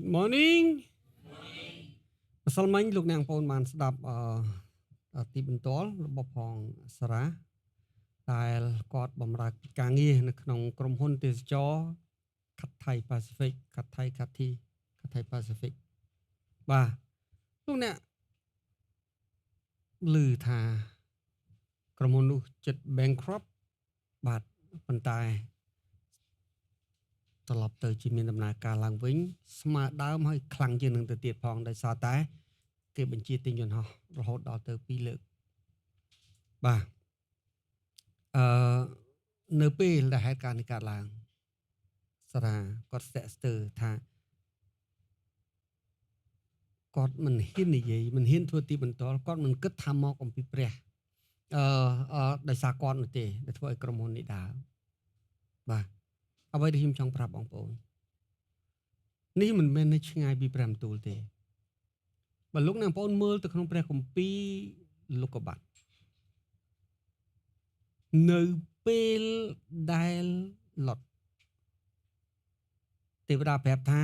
Good morning ម្សិលមិញលោកអ្នកបងប្អូនបានស្ដាប់អឺទីបន្ទាល់របស់ផងសារ៉ាដែលគាត់បម្រើកិច្ចការងារនៅក្នុងក្រុមហ៊ុនទេសចរ Cathay Pacific Cathay Cathy Cathay Pacific បាទលោកអ្នកឮថាក្រុមហ៊ុននោះជិត bankrupt បាទប៉ុន្តែត្រឡប់ទៅជាមានដំណើរការឡើងវិញស្មើដើមហើយខ្លាំងជាងនឹងទៅទៀតផងដោយសារតែគេបញ្ជាទិញយន្តហោះរហូតដល់ទៅ2លើកបាទអឺនៅពេលដែលហេតុការណ៍នេះកើតឡើងសារ៉ាគាត់ស្ទាក់ស្ទើរថាគាត់មិនហ៊ាននិយាយមិនហ៊ានធ្វើទីបន្ទាល់គាត់មិនគិតថាមកអំពីព្រះអឺដោយសារគាត់នោះទេដែលធ្វើឲ្យក្រុមហ៊ុននេះដើរបាទអ្វីដែលខ្ញុំចង់ប្រាប់បងប្អូននេះមិនមែននៅឆ្ងាយពីព្រះបន្ទូលទេបើលោកអ្នកបងប្អូនមើលទៅក្នុងព្រះគម្ពីរលោកុបាទនៅពេលដែលលុតទេវតាប្រាប់ថា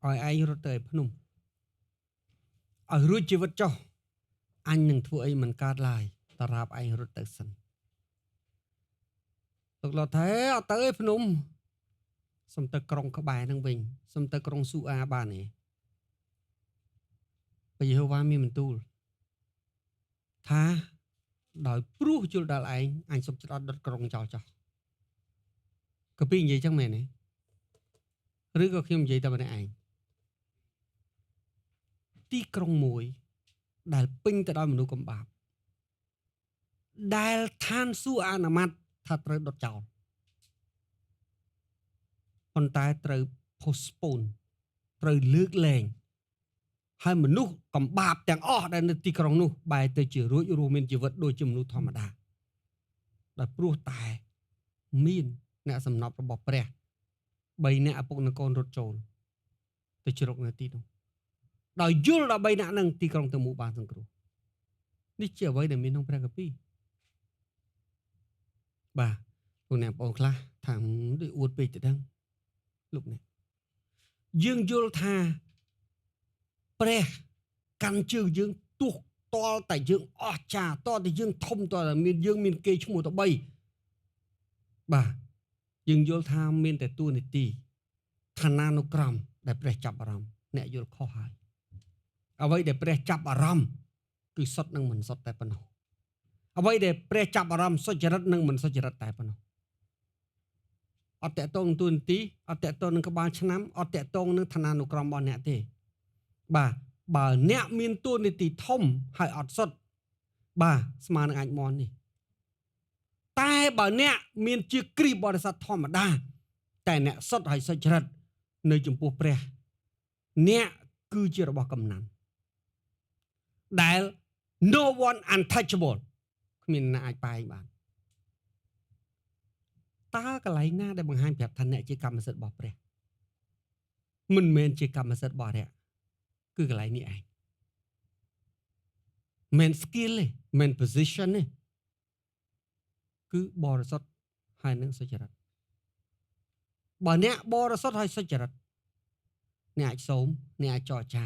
ឲ្យឯងរត់ទៅឯភ្នំឲ្យរួចជីវិតចុះអញនឹងធ្វើអីមិនកើតឡើយតរាបឯងរត់ទៅសិនលោកលុតថាអត់ទៅឯភ្នំសុំទៅក្រុងក្បែរហ្នឹងវិញសុំទៅក្រុងស៊ូអាបានទេព្រះយេហូវ៉ាមានបន្ទូលថាដោយព្រោះយល់ដល់ឯងអញសុំច្រត់ដុតក្រុងចោលចោះក៏ពីនិយាយចឹងមែនទេឬក៏ខ្ញុំនិយាយតែម្នាក់ឯងទីក្រុងមួយដែលពេញទៅដោយមនុស្សកំបាបដែលឋានសួគ៌អនុម័តថាត្រូវដុតចោលប៉ុន្តែត្រូវ postpone ត្រូវលើកលែងហើយមនុស្សកំបាបទាំងអស់ដែលនៅទីក្រុងនោះបែរទៅជារួចរស់មានជីវិតដូចជាមនុស្សធម្មតាដោយព្រោះតែមានអ្នកសំណប់របស់ព្រះ3នាក់ឪពុកនិងកូនរត់ចូលទៅជ្រកនៅទីនោះដោយយល់ដល់3នាក់នឹងទីក្រុងទាំងមូលបានសង្គ្រោះនេះជាអ្វីដែលមានក្នុងព្រះគម្ពីរបាទលោកអ្នកបងខ្លះថាដូចអួតពេកទៅដឹងលោកអ្នកយើងយល់ថាព្រះកាន់ជើងយើងទោះតល់តែយើងអស្ចារ្យតតែយើងធំតតែមានយើងមានគេឈ្មោះទៅ3បាទយើងយល់ថាមានតែតួនាទីឋានានុក្រមដែលព្រះចាប់អារម្មណ៍អ្នកយល់ខុសហើយអ្វីដែលព្រះចាប់អារម្មណ៍គឺសុទ្ធនិងមិនសុទ្ធតែប៉ុណ្ណោះអ្វីដែលព្រះចាប់អារម្មណ៍សុចរិតនិងមិនសុចរិតតែប៉ុណ្ណោះអត់តកតងតួនាទីអត់តកតងនឹងក្បាលឆ្នាំអត់តកតងនឹងឋានានុក្រមរបស់អ្នកទេបាទបើអ្នកមានតួនាទីធំហើយអត់សុទ្ធបាទស្មើនឹងអាចមន់នេះតែបើអ្នកមានជាគ្រីស្ទបរិស័ទធម្មតាតែអ្នកសុទ្ធហើយសុចរិតនៅចំពោះព្រះអ្នកគឺជារបស់កំណាន់ដែល no one untouchable គ្មានអ្នកអាចបែងបានតើកន្លែងណាដែលបង្ហាញប្រាប់ថាអ្នកជាកម្មសិទ្ធិរបស់ព្រះមិនមែនជាកម្មសិទ្ធិរបស់រៈគឺកន្លែងនេះឯងមិន skill ទេមិន position ទេគឺបរិសុទ្ធហើយនឹងសុចរិតបើអ្នកបរិសុទ្ធហើយសុចរិតអ្នកអាចសូមអ្នកអាចចរចា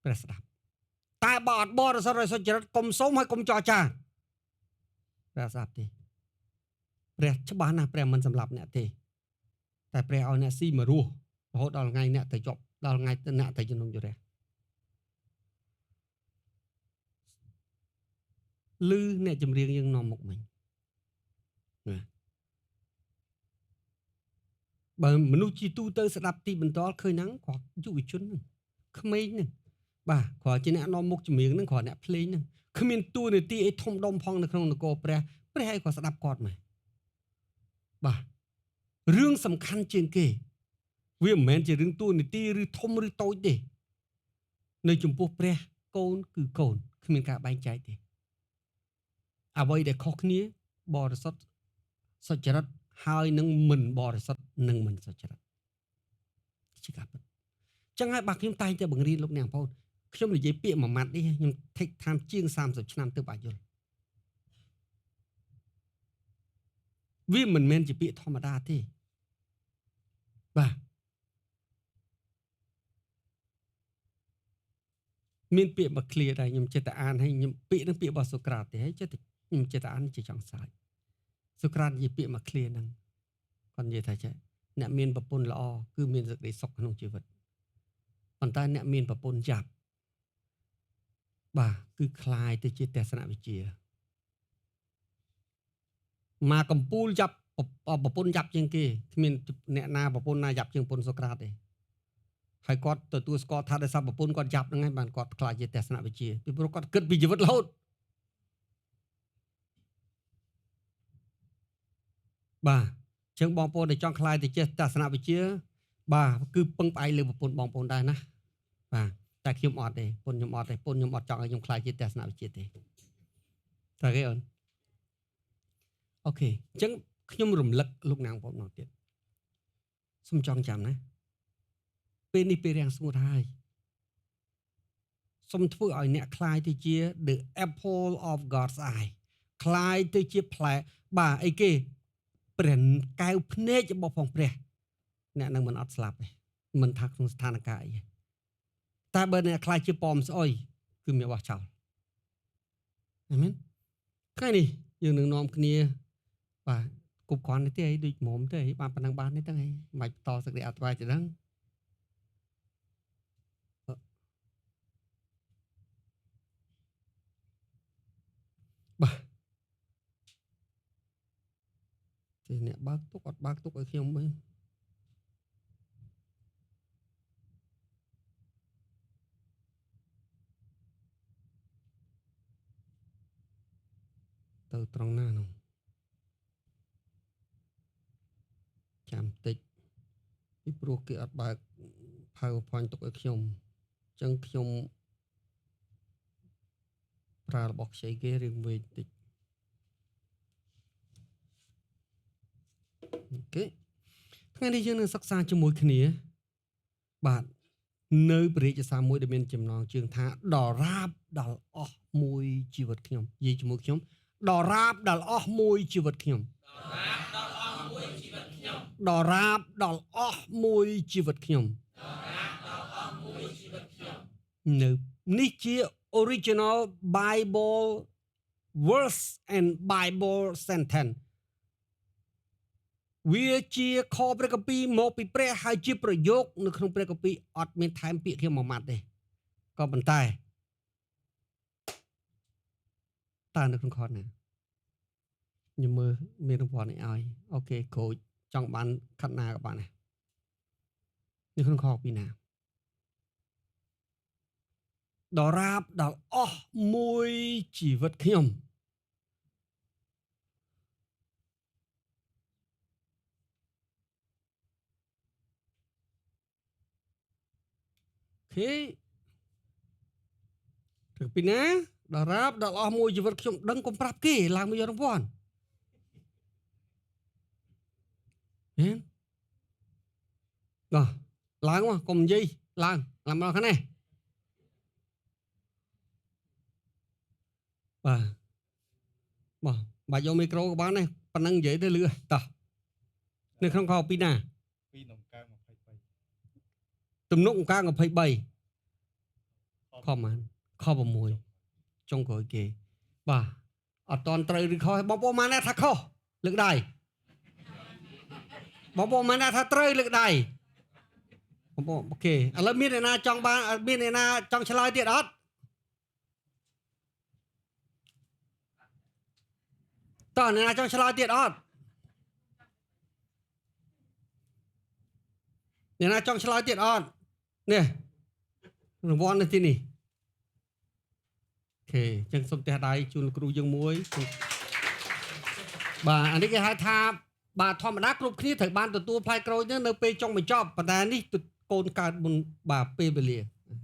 ព្រះស្ដាប់តែបើអត់បរិសុទ្ធហើយសុចរិតកុំសូមហើយកុំចរចាព្រះស្ដាប់ទេព្រះច្បាស់ណាស់ព្រះមិនសម្លាប់អ្នកទេតែព្រះឲ្យអ្នកស៊ីមករស់រហូតដល់ថ្ងៃអ្នកទៅជាប់ដល់ថ្ងៃអ្នកទៅជំនុំជម្រះឮអ្នកចម្រៀងយើងនាំមុខមិញណាបើមនុស្សជាទូទៅស្ដាប់ទីបន្តឃើញហ្នឹងគ្រាន់យុវជនហ្នឹងក្មេងហ្នឹងបាទគ្រាន់ជាអ្នកនាំមុខចម្រៀងហ្នឹងគ្រាន់អ្នកភ្លេងហ្នឹងគ្មានតួនាទីអីធំដុំផងនៅក្នុងនគរព្រះព្រះឲ្យគាត់ស្ដាប់គាត់មកបាទរឿងសំខាន់ជាងគេវាមិនមែនជារឿងតួនាទីឬធំឬតូចទេនៅចំពោះព្រះកូនគឺកូនគ្មានការបែងចែកទេអ្វីដែលខុសគ្នាបរិសុទ្ធសុចរិតហើយនឹងមិនបរិសុទ្ធនិងមិនសុចរិតជាការពិតចឹងហើយបាទខ្ញុំតែងតែបង្រៀនលោកអ្នកបងប្អូនខ្ញុំនិយាយពាក្យមួយម៉ាត់នេះខ្ញុំ take time ជាង30ឆ្នាំទើបអាចយល់វាមិនមែនជាពាក្យធម្មតាទេបាទ មានពាក្យមួយឃ្លាដែរខ្ញុំចេះតែអានហើយខ្ញុំពាក្យនឹងពាក្យរបស់សូក្រាតទេហើយចេះតែខ្ញុំចេះតែអានជាចង់សើចសូក្រាតនិយាយពាក្យមួយឃ្លាហ្នឹងគាត់និយាយថាចេះអ្នកមានប្រពន្ធល្អគឺមានសេចក្តីសុខក្នុងជីវិតប៉ុន្តែអ្នកមានប្រពន្ធយ៉ាប់បាទគឺคล้ายទៅជាទស្សនវិជ្ជាមកកំពូលយ៉ាប់ប្រពន្ធយ៉ាប់ជាងគេគ្មានអ្នកណាប្រពន្ធណាយ៉ាប់ជាងប្រពន្ធសូក្រាតទេហើយគាត់ទទួលស្គាល់ថាដោយសារប្រពន្ធគាត់យ៉ាប់ហ្នឹងហើយបានគាត់ខ្លាចជាទស្សនវិជ្ជាពីព្រោះគាត់គិតពីជីវិតរហូតបាទចឹងបងប្អូនដែលចង់ខ្លាយទៅជាទស្សនវិជ្ជាបាទគឺពឹងផ្អែកលើប្រពន្ធបងប្អូនដែរណាបាទតែខ្ញុំអត់ទេប្រពន្ធខ្ញុំអត់ទេប្រពន្ធខ្ញុំអត់ចង់ឲ្យខ្ញុំខ្លាយជាទស្សនវិជ្ជាទេតែគេអូនអូខេអញ្ចឹងខ្ញុំរំលឹកលោកណាងបងប្អូនទៀតសូមចងចាំណាពេលនេះពេលរាំងស្ងួតហើយសូមធ្វើឲ្យអ្នកខ្លាយទៅជា the apple of God's eye ខ្លាយទៅជាផ្លែបាទអីគេព្រះកែវភ្នែករបស់ផងព្រះអ្នកនឹងមិនអត់ស្លាប់ទេមិនថាក្នុងស្ថានភាពអីតែបើអ្នកខ្លាយជាប៉មស្អុយគឺមានបោះចោលអាមែនថ្ងៃនេះយើងនឹងនាំគ្នាបាទគប់គ្រាន់ទេអីដូចមុំទេអីបានប៉ុណ្ណឹងបានទេទាំងអីមិនបាច់បន្តសេចក្តីអធិប្បាយទេហ្នឹងបាទទេអ្នកបើកទុកអត់បើកទុកឲ្យខ្ញុំវិញទៅត្រង់ណានោះចាំតិចពីព្រោះគេអត់បើក PowerPoint ទុកឲ្យខ្ញុំអញ្ចឹងខ្ញុំប្រើរបស់ខ្ចីគេរឿងវែងតិចអូខេថ្ងៃនេះយើងនឹងសិក្សាជាមួយគ្នាបាទនៅព្រះរាជសារមួយដែលមានចំណងជើងថាដរាបដល់អស់មួយជីវិតខ្ញុំនិយាយជាមួយខ្ញុំដរាបដល់អស់មួយជីវិតខ្ញុំដរាបដល់អស់មួយជីវិតខ្ញុំនៅនេះជា original Bible verse and Bible sentence វាជាខព្រះគម្ពីរមកពីព្រះហើយជាប្រយោគនៅក្នុងព្រះគម្ពីរអត់មានថែមពាក្យខ្ញុំមួយម៉ាត់ទេក៏ប៉ុន្តែតើនៅក្នុងខណាខ្ញុំមើលមានរង្វាន់នេះឲ្យអូខេក្រូចចង់បានខិតណាក៏បានដែរនៅក្នុងខពីណាដរាបដល់អស់មួយជីវិតខ្ញុំខេទៅពីណាដរាបដល់អស់មួយជីវិតខ្ញុំដឹងកុំប្រាប់គេឡើងមកយករង្វាន់ហេដល់ឡើងមកកុំនិយាយឡើងឡើងមកខាងនេះបាទបាទបាច់យកមីក្រូក៏បានដែរប៉ុណ្ណឹងនិយាយទៅលឺតោះនៅក្នុងខពីណា 2 នំកើ23ទំនុកអង្ការ23ខប៉ុន្មានខ6ចុងក្រោយគេបាទអត់តន់ត្រូវឬខុសបងប្អូនម៉ានថាខុសលើកដៃបងប្អូនម៉ានថាត្រូវលើកដៃបងប្អូនអូខេឥឡូវមានអ្នកណាចង់បានមានអ្នកណាចង់ឆ្លើយទៀតអត់តើអ្នកណាចង់ឆ្លើយទៀតអត់អ្នកណាចង់ឆ្លើយទៀតអត់នេះរង្វាន់នៅទីនេះអូខេអញ្ចឹងសូមទះដៃជូនគ្រូយើងមួយបាទអានេះគេហៅថាបាទធម្មតាគ្រប់គ្នាត្រូវបានទទួលផ្លែក្រូចហ្នឹងនៅពេលចុងបញ្ចប់ប៉ុន្តែនេះកូនកើតមុនបាទពេលវេលា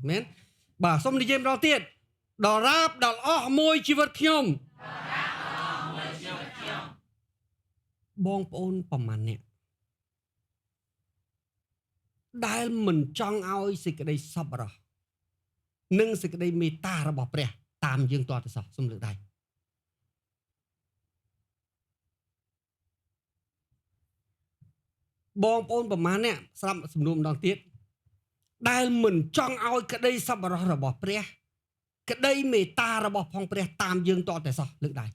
មែនបាទសូមនិយាយម្ដងទៀតដរាបដល់អស់មួយជីវិតខ្ញុំបងប្អូនប្រមាណអ្នកដែលមិនចង់ឲ្យសេចក្តីសប្បុរសនិងសេចក្តីមេត្តារបស់ព្រះតាមយើងតទៅសោះសូមលើកដៃបងប្អូនប្រមាណអ្នកស្រាប់សំណួរម្ដងទៀតដែលមិនចង់ឲ្យក្តីសប្បុរសរបស់ព្រះ ក្តីមេត្តារបស់ផងព្រះតាមយើងតតែសោះលើកដៃ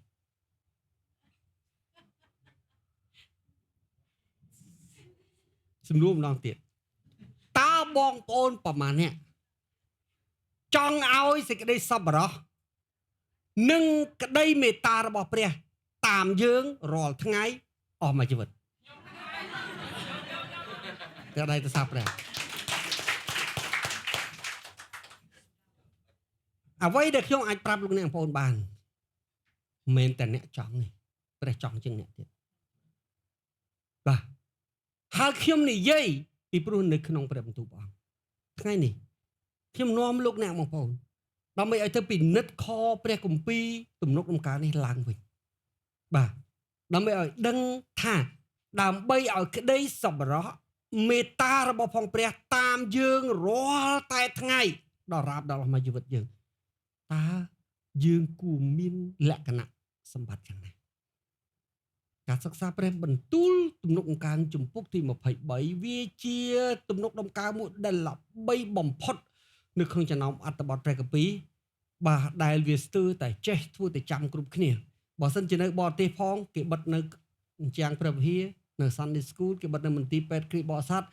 សំណួរម្ដងទៀតតើបងប្អូនប្រមាណអ្នកចង់ឲ្យសេចក្តីសប្បុរសនិងក្តីមេត្តារបស់ព្រះតាមយើងរាល់ថ្ងៃអស់មួយជីវិតតែដៃទៅសាព្រះអ្វីដែលខ្ញុំអាចប្រាប់លោកអ្នកបងប្អូនបានមិនមែនតែអ្នកចង់ទេព្រះចង់ជាងអ្នកទៀតបាទហើយខ្ញុំនិយាយពីព្រោះនៅក្នុងព្រះបន្ទូលព្រះអង្គថ្ងៃនេះខ្ញុំនាំលោកអ្នកបងប្អូនដើម្បីឲ្យទៅពិនិត្យខព្រះគម្ពីរទំនុកដំកើងនេះឡើងវិញបាទដើម្បីឲ្យដឹងថាដើម្បីឲ្យក្តីសប្បុរសមេត្តារបស់ផងព្រះតាមយើងរាល់តែថ្ងៃដល់រាបដល់អស់មួយជីវិតយើងតើយើងគួរមានលក្ខណៈសម្បត្តិយ៉ាងណាការសិក្សាព្រះបន្ទូលទំនុកដំកើងជំពូកទី23វាជាទំនុកដំកើងមួយដែលល្បីបំផុតនៅក្នុងចំណោមអត្ថបទព្រះគម្ពីរបាទដែលវាស្ទើរតែចេះធ្វើតែចាំគ្រប់គ្នាបើសិនជានៅបរទេសផងគេបិទនៅអញ្ចាំងព្រះវិហារនៅ Sunday School គេបិទនៅមន្ទីរពេទ្យគ្រីស្ទបរិស័ទ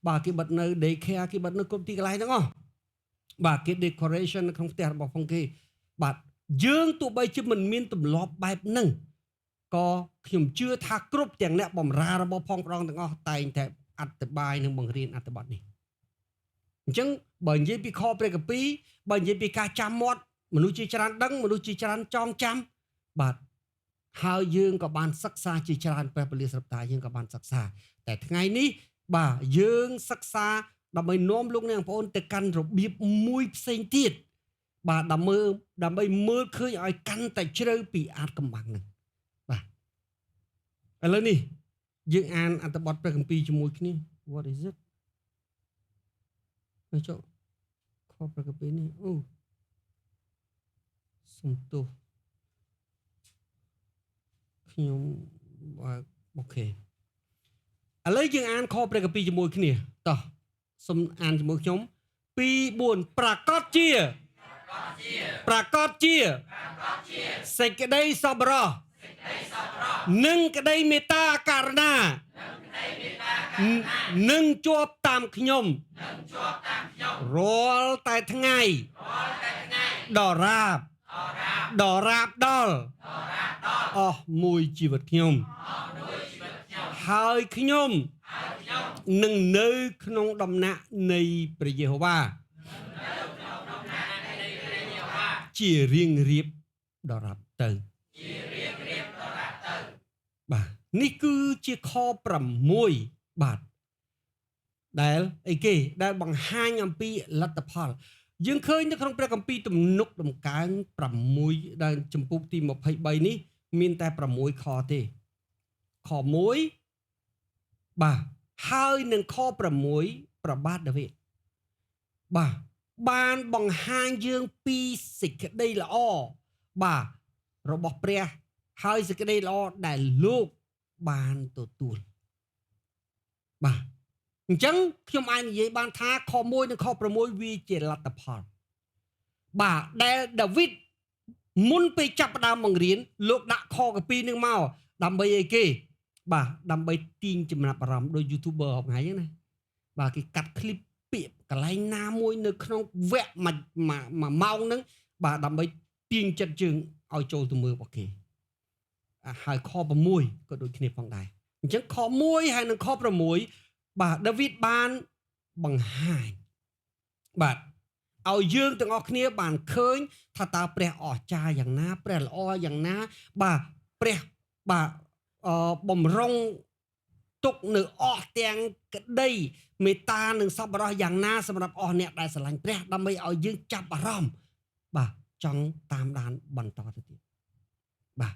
បាទគេបិទនៅ Daycare គេបិទនៅគ្រប់ទីកន្លែងទាំងអស់បាទគេ decoration នៅក្នុងផ្ទះរបស់ផងគេបាទយើងទោះបីជាមិនមានទម្លាប់បែបហ្នឹងក៏ខ្ញុំជឿថាគ្រប់ទាំងអ្នកបម្រើរបស់ផងព្រះអង្គទាំងអស់តែងតែអធិប្បាយនិងបង្រៀនអត្ថបទនេះអញ្ចឹងបើនិយាយពីខព្រះគម្ពីរបើនិយាយពីការចាំមាត់មនុស្សជាច្រើនដឹងមនុស្សជាច្រើនចងចាំបាទហើយយើងក៏បានសិក្សាជាច្រើនព្រះពលិស្រាប់តាយើងក៏បានសិក្សាតែថ្ងៃនេះបាទយើងសិក្សាដើម្បីនាំលោកអ្នកបងប្អូនទៅកាន់របៀបមួយផ្សេងទៀតបាទដើម្បីមើលឃើញឲ្យកាន់តែជ្រៅពីអាចកំបាំងហ្នឹងបាទឥឡូវនេះយើងអានអត្ថបទព្រះគម្ពីរជាមួយគ្នា What is it ចុះខព្រះគម្ពីរនេះអូសុំទោសខ្ញុំបាទអូខេឥឡូវយើងអានខព្រះគម្ពីរជាមួយគ្នាតោះសូមអានជាមួយខ្ញុំ2 4ប្រកាសជាប្រកាសជាសេចក្តីសប្បុរសនិងក្តីមេត្តាករុណានឹងជាប់តាមខ្ញុំរាល់តែថ្ងៃដល់រាបដល់រាបដល់អស់មួយជីវិតខ្ញុំហើយខ្ញុំនឹងនៅក្នុងដំណាក់នៃព្រះយេហូវ៉ាជារៀងរៀបដល់រាបទៅបាទនេះគឺជាខ6បាទដែលអីគេដែលបង្ហាញអំពីលទ្ធផលយើងឃើញនៅក្នុងព្រះគម្ពីរទំនុកដំកើង6ដែលចំពុកទី23នេះមានតែ6ខទេខ1បាទហើយនឹងខ6ព្រះបាទដាវីតបាទបានបង្ហាញយើងពីសេចក្តីល្អបាទរបស់ព្រះហើយសេចក្តីល្អដែលលោកបានទទួលបាទអញ្ចឹងខ្ញុំអាចនិយាយបានថាខ1និងខ6វាជាលទ្ធផលបាទដែលដាវីតមុនពេលចាប់ផ្ដើមបង្រៀនលោកដាក់ខកាពីនឹងមកដើម្បីអីគេបាទដើម្បីទាញចំណាប់អារម្មណ៍ដោយ YouTuber ហងៃហ្នឹងណាបាទគេកាត់ឃ្លីបពាក្យកន្លែងណាមួយនៅក្នុងវគ្គមួយម៉ោងហ្នឹងបាទដើម្បីទាញចិត្តយើងឲ្យចូលទៅមើលរបស់គេហើយខ6ក៏ដូចគ្នាផងដែរអញ្ចឹងខ1ហើយនិងខ6បាទដាវីតបានបង្ហាញបាទឲ្យយើងទាំងអស់គ្នាបានឃើញថាតើព្រះអស្ចារ្យយ៉ាងណាព្រះល្អយ៉ាងណាបាទព្រះបាទបំរុងទុកនៅអស់ទាំងក្តីមេត្តានិងសប្បុរសយ៉ាងណាសម្រាប់អស់អ្នកដែលស្រឡាញ់ព្រះដើម្បីឲ្យយើងចាប់អារម្មណ៍បាទចង់តាមដានបន្តទៅទៀតបាទ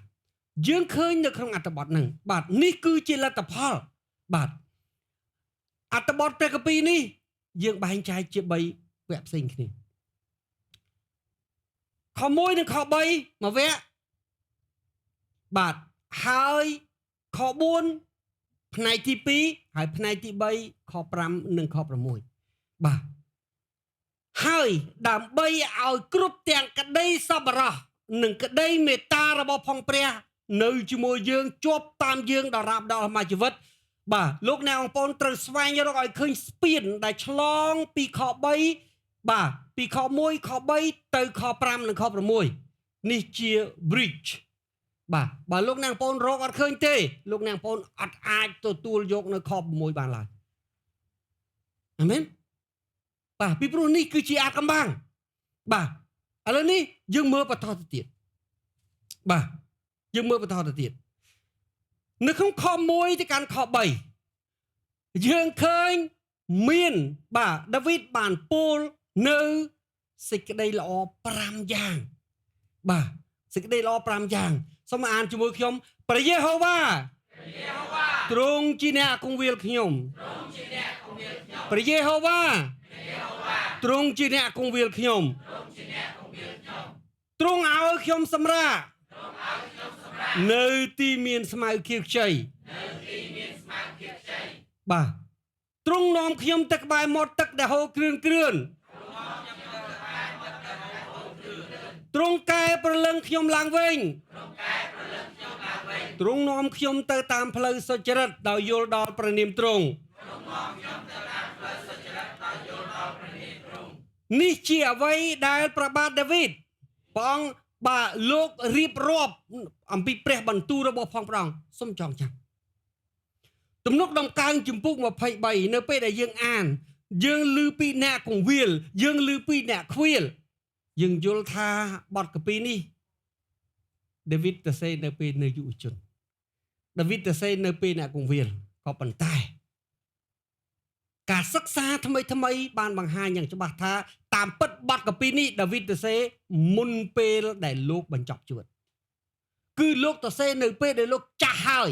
យើងឃើញនៅក្នុងអត្ថបទហ្នឹងបាទនេះគឺជាលទ្ធផលបាទអត្ថបទព្រះគម្ពីរនេះយើងបែងចែកជា3វគ្គផ្សេងគ្នាខ1និងខ3មួយវគ្គបាទហើយខ4ផ្នែកទី2ហើយផ្នែកទី3ខ5និងខ6បាទ ហើយដើម្បីឲ្យគ្រប់ទាំងក្តីសប្បុរសនិងក្តីមេត្តារបស់ផងព្រះ នៅជាមួយយើងជាប់តាមយើងដល់រាបដល់អស់មួយជីវិតបាទលោកអ្នកបងប្អូនត្រូវស្វែងរកឲ្យឃើញស្ពានដែលឆ្លងពីខ3បាទពីខ1ខ3ទៅខ5និងខ6នេះជា bridge បាទបើលោកអ្នកបងប្អូនរកអត់ឃើញទេលោកអ្នកបងប្អូនអត់អាចទទួលយកនៅខ6បានឡើយអាមែនបាទពីព្រោះនេះគឺជាអាថ៌កំបាំងបាទឥឡូវនេះយើងមើលបន្តទៅទៀតបាទយើងមើលបន្តទៅទៀតនៅក្នុងខ1ទៅកាន់ខ3យើងឃើញមានបាទដាវីតបានពោលនៅសេចក្តីល្អ5យ៉ាងបាទសេចក្តីល្អ5យ៉ាងសូមអានជាមួយខ្ញុំព្រះយេហូវ៉ាទ្រង់ជាអ្នកគង្វាលខ្ញុំព្រះយេហូវ៉ាទ្រង់ជាអ្នកគង្វាលខ្ញុំទ្រង់ឲ្យខ្ញុំសម្រាកនៅទីមានស្មៅខៀវខ្ចីបាទទ្រង់នាំខ្ញុំទៅក្បែរមាត់ទឹកដែលហូរគ្រឿនគ្រឿនទ្រង់កែប្រលឹងខ្ញុំឡើងវិញទ្រង់នាំខ្ញុំទៅតាមផ្លូវសុចរិតដោយយល់ដល់ព្រះនាមទ្រង់នេះជាអ្វីដែលព្រះបាទដាវីតព្រះអង្គបាទលោករៀបរាប់អំពីព្រះបន្ទូលរបស់ផងព្រះអង្គសូមចងចាំទំនុកដំកើងជំពូក23នៅពេលដែលយើងអានយើងឮពីអ្នកគង្វាលយើងឮពីអ្នកខ្វៀលយើងយល់ថាបទកាពីនេះដាវីតទៅសេនៅពេលនៅយុវជនដាវីតទៅសេនៅពេលអ្នកគង្វាលក៏ប៉ុន្តែការសិក្សាថ្មីថ្មីបានបង្ហាញយ៉ាងច្បាស់ថាតាមពិតបទកាពីនេះដាវីតទៅសេមុនពេលដែលលោកបញ្ចប់ជីវិតគឺលោកទៅសេនៅពេលដែលលោកចាស់ហើយ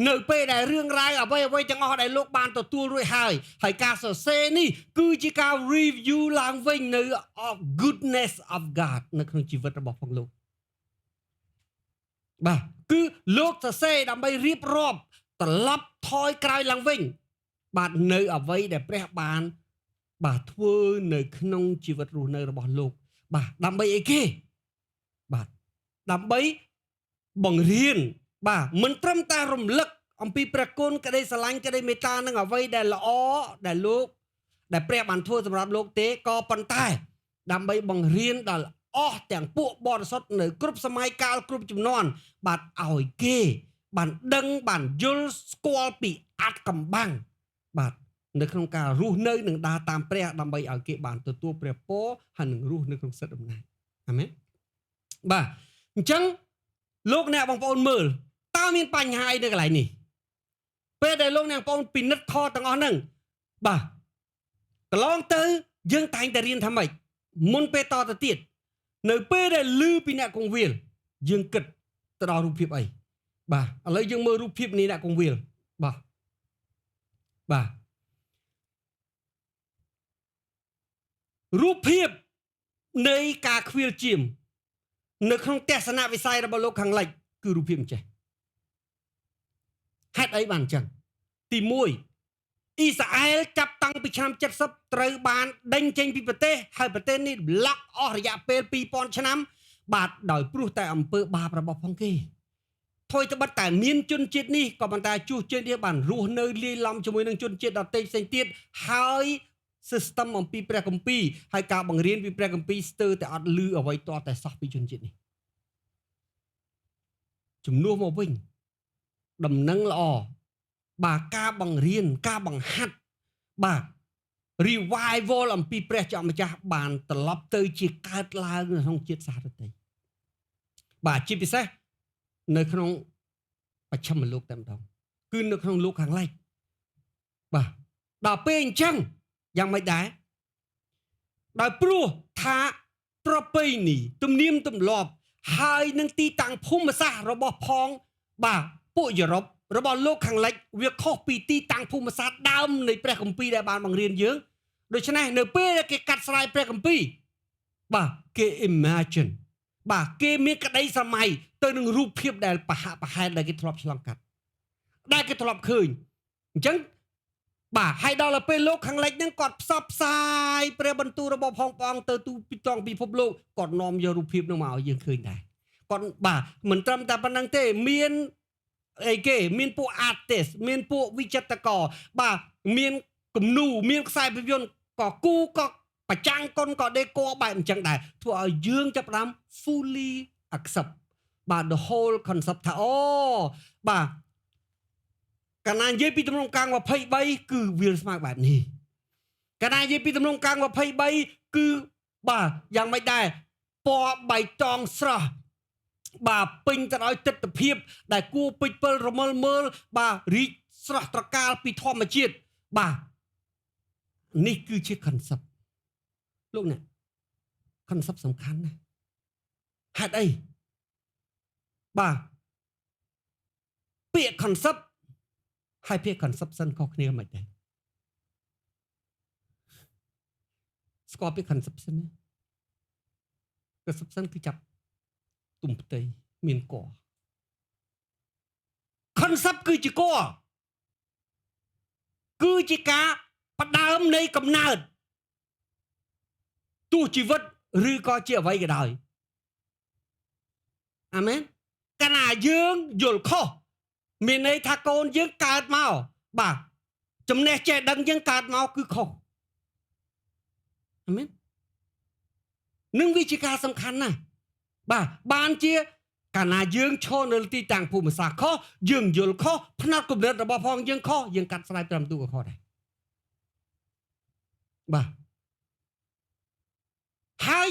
នៅពេលដែលរឿងរ៉ាវអ្វីអ្វីទាំងអស់ដែលលោកបានទទួលរួចហើយហើយការសរសេរនេះគឺជាការ review ឡើងវិញនៅ of goodness of God នៅក្នុងជីវិតរបស់ផងលោកបាទគឺលោកសរសេរដើម្បីរៀបរាប់ត្រឡប់ថយក្រោយឡើងវិញបាទនៅអ្វីដែលព្រះបានបាទធ្វើនៅក្នុងជីវិតរស់នៅរបស់លោកបាទដើម្បីអីគេបាទដើម្បីបង្រៀនបាទមិនត្រឹមតែរំលឹកអំពីព្រះគុណក្តីស្រឡាញ់ក្តីមេត្តានិងអ្វីដែលល្អដែលលោកដែលព្រះបានធ្វើសម្រាប់លោកទេក៏ប៉ុន្តែដើម្បីបង្រៀនដល់អស់ទាំងពួកបរិសុទ្ធនៅគ្រប់សម័យកាលគ្រប់ជំនាន់បាទឲ្យគេបានដឹងបានយល់ស្គាល់ពីអាថ៌កំបាំងបាទនៅក្នុងការរស់នៅនិងដើរតាមព្រះដើម្បីឲ្យគេបានទទួលព្រះពរហើយនឹងរស់នៅក្នុងសិទ្ធិអំណាចអាមែនបាទអញ្ចឹងលោកអ្នកបងប្អូនមើលតើមានបញ្ហាអីនៅកន្លែងនេះពេលដែលលោកអ្នកបងប្អូនពិនិត្យខទាំងអស់ហ្នឹងបាទកន្លងទៅយើងតែងតែរៀនថាម៉េចមុនពេលតទៅទៀតនៅពេលដែលឮពីអ្នកគង្វាលយើងគិតទៅដល់រូបភាពអីបាទឥឡូវយើងមើលរូបភាពនៃអ្នកគង្វាលបាទបាទរូបភាពនៃការខ្វៀលចៀមនៅក្នុងទស្សនវិស័យរបស់លោកខាងលិចគឺរូបភាពអញ្ចេះហេតុអីបានអញ្ចឹងទី1អ៊ីស្រាអែលចាប់តាំងពីឆ្នាំ70ត្រូវបានដេញចេញពីប្រទេសហើយប្រទេសនេះលាក់អស់រយៈពេល2000ឆ្នាំបាទដោយព្រោះតែអំពើបាបរបស់ផងគេថយត្បិតតែមានជនជាតិនេះក៏ប៉ុន្តែជួសជាតិនេះបានរស់នៅលាយឡំជាមួយនឹងជនជាតិដទៃផ្សេងទៀតហើយ system អំពីព្រះគម្ពីរហើយការបង្រៀនពីព្រះគម្ពីរស្ទើរតែអត់លឺអ្វីតតែសោះពីជនជាតិនេះជំនួសមកវិញដំណឹងល្អបាទការបង្រៀនការបង្ហាត់បាទ revival អំពីព្រះជាម្ចាស់បានត្រឡប់ទៅជាកើតឡើងនៅក្នុងជាតិសាសន៍ដទៃបាទជាពិសេសនៅក្នុងបច្ឆិមលោកតែម្ដងគឺនៅក្នុងលោកខាងលិចបាទដល់ពេលអញ្ចឹងយ៉ាងម៉េចដែរដោយព្រោះថាប្រពៃណីទំនៀមទម្លាប់ហើយនឹងទីតាំងភូមិសាស្ត្ររបស់ផងបាទពួកយុរ៉ុបរបស់លោកខាងលិចវាខុសពីទីតាំងភូមិសាស្ត្រដើមនៃព្រះគម្ពីរដែលបានបង្រៀនយើងដូច្នេះនៅពេលដែលគេកាត់ស្រាយព្រះគម្ពីរបាទគេ imagine បាទគេមានក្តីសម័យទៅនឹងរូបភាពដែលប្រហាក់ប្រហែលដែលគេធ្លាប់ឆ្លងកាត់ដែលគេធ្លាប់ឃើញអញ្ចឹង បាទហើយដល់ទៅពេលលោកខាងលិចហ្នឹងគាត់ផ្សព្វផ្សាយព្រះបន្ទូលរបស់ផងព្រះអង្គទៅទូពីតង់ពិភពលោកគាត់នាំយករូបភាពហ្នឹងមកឲ្យយើងឃើញដែរគាត់បាទមិនត្រឹមតែប៉ុណ្្នឹងទេមានអីគេមានពួក artist មានពួកវិចិត្រករបាទមានគំនូមានខ្សែភាពយន្តក៏គូក៏ប្រចាំងកុនក៏ដេកបែបអញ្ចឹងដែរធ្វើឲ្យយើងចាប់ផ្ដើម fully accept បាទ the whole concept ថាអូបាទកាលណានិយាយពីទំនងកាំង23គឺវាលស្មៅបែបនេះកាលណានិយាយពីទំនងកាំង23គឺបាទយ៉ាងម៉េចដែរពណ៌បៃតងស្រស់បាទពេញទៅដោយទិដ្ឋភាព ដែលគួរពេចពិលរមិលមើលបាទរីកស្រស់ត្រកាលពីធម្មជាតិបាទនេះគឺជា concept លោកអ្នក concept សំខាន់ណាស់ហេតុអីបាទពាក្យ concept ហើយពាក្យ conception ខុសគ្នាមិនដែរស្គាល់ពាក្យ conception ទេ conception គឺចាប់ទុំផ្ទៃមានក concept គឺជាកគឺជាការផ្ដើមនៃកំណើតទោះជីវិតឬក៏ជាអ្វីក៏ដោយអាមែនកាលណាយើងយល់ខុសមានន័យថាកូនយើងកើតមកបាទចំណេះចេះដឹងយើងកើតមកគឺខុសអាមែននឹងវាជាការសំខាន់ណាស់បាទបានជាកាលណាយើងឈរនៅទីតាំងភូមិសាស្ត្រខុសយើងយល់ខុសផ្នត់គំនិតរបស់ផងយើងខុសយើងកាត់ស្រាយត្រឹមទូក៏ខុសដែរបាទហើយ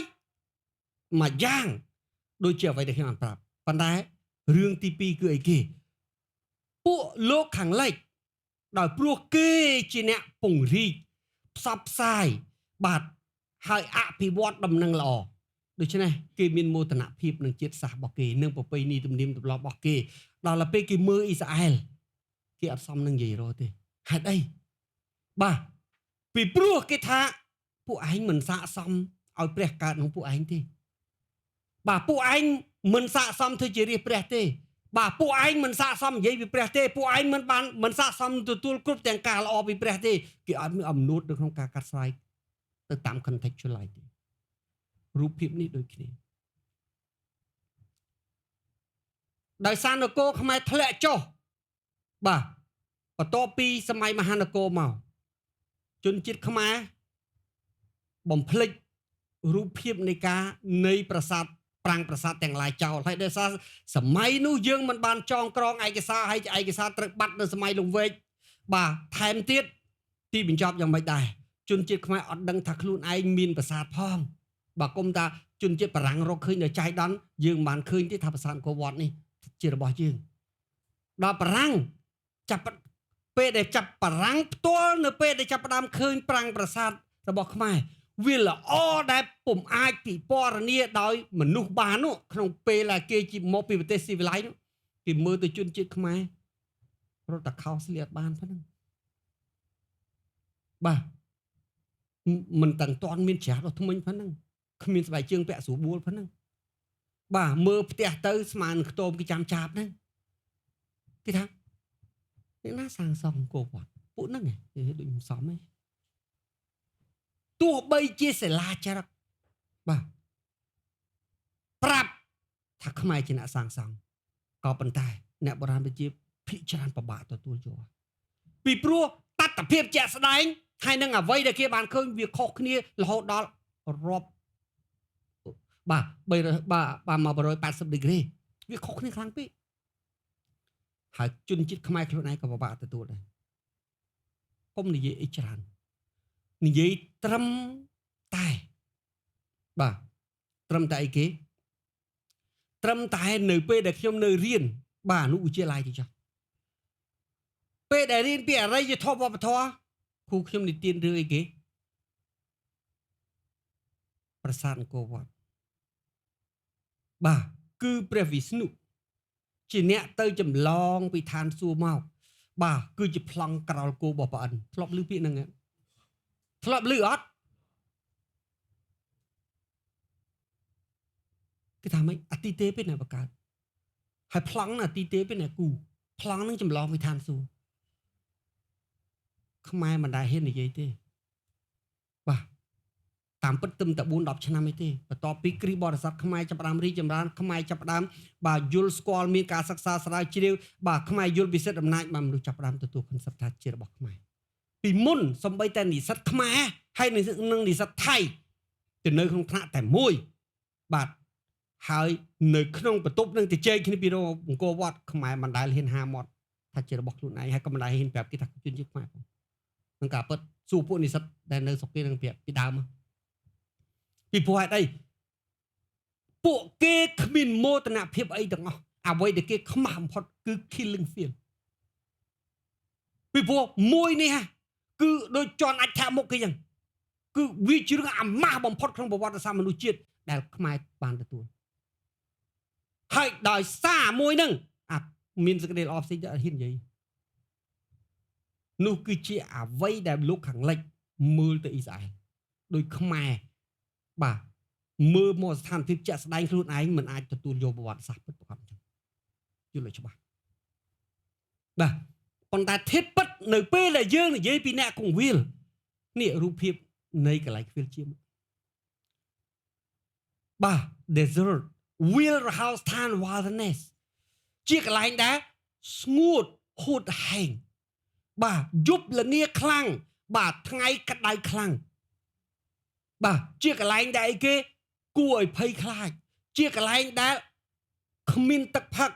មួយយ៉ាងដូចជាអ្វីដែលខ្ញុំបានប្រាប់ប៉ុន្តែរឿងទី2គឺអីគេពួកលោកខាងលិចដោយព្រោះគេជាអ្នកពង្រីកផ្សព្វផ្សាយបាទហើយអភិវឌ្ឍដំណឹងល្អដូច្នេះគេមានមោទនភាពនឹងជាតិសាសន៍របស់គេនិងប្រពៃណីទំនៀមទម្លាប់របស់គេដល់ទៅពេលគេមើលអ៊ីស្រាអែលគេអត់សមនឹងនិយាយរកទេហេតុអីបាទពីព្រោះគេថាពួកឯងមិនស័ក្តិសមឲ្យព្រះកើតក្នុងពួកឯងទេបាទពួកឯងមិនស័ក្តិសមធ្វើជារាជព្រះទេបាទពួកឯងមិនស័ក្តិសមនិយាយពីព្រះទេពួកឯងមិនបានមិនស័ក្តិសមទទួលគ្រប់ទាំងការល្អពីព្រះទេគេអត់មានអំនួតនៅក្នុងការកាត់ស្រាយទៅតាម contextualize ទេរូបភាពនេះដូចគ្នាដោយសារនគរខ្មែរធ្លាក់ចុះបាទបន្ទាប់ពីសម័យមហានគរមកជនជាតិខ្មែរបំភ្លេចរូបភាពនៃការនៃប្រាសាទប្រាង្គប្រាសាទទាំងឡាយចោលហើយដោយសារសម័យនោះយើងមិនបានចងក្រងឯកសារហើយឯកសារត្រូវបាត់នៅសម័យលង្វែកបាទថែមទៀតទីបញ្ចប់យ៉ាងម៉េចដែរជនជាតិខ្មែរអត់ដឹងថាខ្លួនឯងមានប្រាសាទផងបាទគុំថាជនជាតិបារាំងរកឃើញនៅចៃដន្យយើងមិនបានឃើញទេថាប្រាសាទអង្គរវត្តនេះជារបស់យើងដល់បារាំងចាប់ពេលដែលចាប់បារាំងផ្ទាល់នៅពេលដែលចាប់ផ្ដើមឃើញប្រាង្គប្រាសាទរបស់ខ្មែរវាល្អដែលពុំអាចពិពណ៌នាដោយមនុស្សបាននោះក្នុងពេលដែលគេជាមកពីប្រទេសស៊ីវិល័យនោះគេមើលទៅជនជាតិខ្មែររត់តែខោស្លៀកបានប៉ុណ្ណឹងបាទមិនតាំងតន់មានច្រាស់ដល់ថ្មិញប៉ុណ្ណឹងគ្មានស្បែកជើងពាក់ស្រួលបួលប៉ុណ្ណឹងបាទមើលផ្ទះទៅស្មានខ្ទមគេចាំចាប់ហ្នឹងគេថាអ្នកណាសាងសង់អង្គរវត្តពួកហ្នឹងឯងដូចមិនសមទេទោះបីជាសិលាចារឹកបាទប្រាប់ថាខ្មែរជាអ្នកសាងសង់ក៏ប៉ុន្តែអ្នកបុរាណវិទ្យាភាគច្រើនពិបាកទទួលយកពីព្រោះតថភាពជាក់ស្ដែងហើយនឹងអ្វីដែលគេបានឃើញវាខុសគ្នារហូតដល់រាប់បាទ300បាទ180ដឺក្រេវាខុសគ្នាខ្លាំងពេកហើយជនជាតិខ្មែរខ្លួនឯងក៏ពិបាកទទួលដែរកុំនិយាយអីច្រើននិយាយត្រឹមតែបាទត្រឹមតែអីគេត្រឹមតែនៅពេលដែលខ្ញុំនៅរៀនបាទអនុវិទ្យាល័យទីចុះពេលដែលរៀនពីអរិយធម៌វប្បធម៌គ្រូខ្ញុំនិទានរឿងអីគេប្រាសាទអង្គរវត្តបាទគឺព្រះវិស្ណុជាអ្នកទៅចម្លងពីឋានសួគ៌មកបាទគឺជាប្លង់ក្រោលគោរបស់ព្រះឥន្ទធ្លាប់ឮពាក្យហ្នឹងធ្លាប់ឮអត់គេថាម៉េចអតិទេពឯណាបង្កើតហើយប្លង់ណាអតិទេពឯណាគូប្លង់ហ្នឹងចម្លងពីឋានសួគ៌ ខ្មែរមិនដែលហ៊ាននិយាយទេបាទតាមពិតទឹមតែ4 10ឆ្នាំឯទេបន្ទាប់ពីគ្រីស្ទបរិស័ទខ្មែរចាប់ផ្ដើមរីកចម្រើនខ្មែរចាប់ផ្ដើមបាទយល់ស្គាល់មានការសិក្សាស្រាវជ្រាវបាទខ្មែរយល់ពិសិដ្ឋអំណាចបាទមនុស្សចាប់ផ្ដើមទទួល concept ថាជារបស់ខ្មែរពីមុនសំបីតែនិស្សិតខ្មែរហើយនិងនិស្សិតថៃទៅនៅក្នុងថ្នាក់តែមួយបាទហើយនៅក្នុងបន្ទប់នឹងទៅជែកគ្នាពីរអង្គរវត្តខ្មែរមិនដែលហ៊ានហាមាត់ថាជារបស់ខ្លួនឯងហើយក៏មិនដែលហ៊ានប្រាប់គេថាជនជាតិខ្មែរផងនឹងការពិតសួរពួកនិស្សិតដែលនៅស្រុកគេនឹងប្រាប់ពីដើមពីព្រោះហេតុអីពួកគេគ្មានមោទនភាពអីទាំងអស់អ្វីដែលគេខ្មាស់បំផុតគឺ killing field ពីព្រោះមួយនេះគឺដូចជន់អាចថាមុខគេចឹងគឺវាជារឿងអាម៉ាស់បំផុតក្នុងប្រវត្តិសាស្ត្រមនុស្សជាតិដែលខ្មែរបានទទួលហើយដោយសារមួយហ្នឹងអាមានសេចក្តីល្អផ្សេងទៅអត់ហ៊ាននិយាយនោះគឺជាអ្វីដែលលោកខាងលិចមើលទៅអ៊ីស្រាអែលដោយខ្មែរបាទមើលមកស្ថានភាពជាក់ស្ដែងខ្លួនឯងមិនអាចទទួលយកប្រវត្តិសាស្ត្រពិតប្រាកដអញ្ចឹងយល់ឲ្យច្បាស់បាទប៉ុន្តែធៀបពិតនៅពេលដែលយើងនិយាយពីអ្នកគង្វាលនេះរូបភាពនៃកន្លែងខ្វៀលជាបាទ desert វាលរហោស្ថាន wilderness ជាកន្លែងដែលស្ងួតហួតហែងបាទយប់លងាខ្លាំងបាទថ្ងៃក្តៅខ្លាំងបាទជាកន្លែងដែលអីគេគួរឲ្យភ័យខ្លាចជាកន្លែងដែលគ្មានទឹកផឹក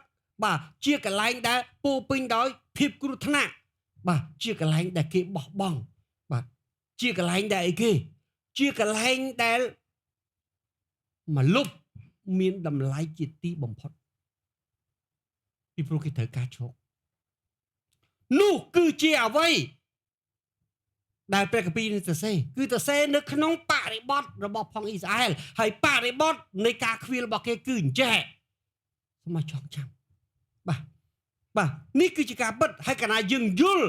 បាទជាកន្លែងដែលពោពេញដោយភាពគ្រោះថ្នាក់បាទជាកន្លែងដែលគេបោះបង់បាទជាកន្លែងដែលអីគេជាកន្លែងដែលមលុបមានតម្លៃជាទីបំផុតពីព្រោះគេត្រូវការជោគនោះគឺជាអ្វីដែលព្រះគម្ពីរនេះសរសេរគឺសរសេរនៅក្នុងបរិបទរបស់ផងអ៊ីស្រាអែលហើយបរិបទនៃការខ្វៀលរបស់គេគឺអញ្ចេះសូមឲ្យចងចាំបាទបាទនេះគឺជាការពិតហើយកាលណាយើងយល់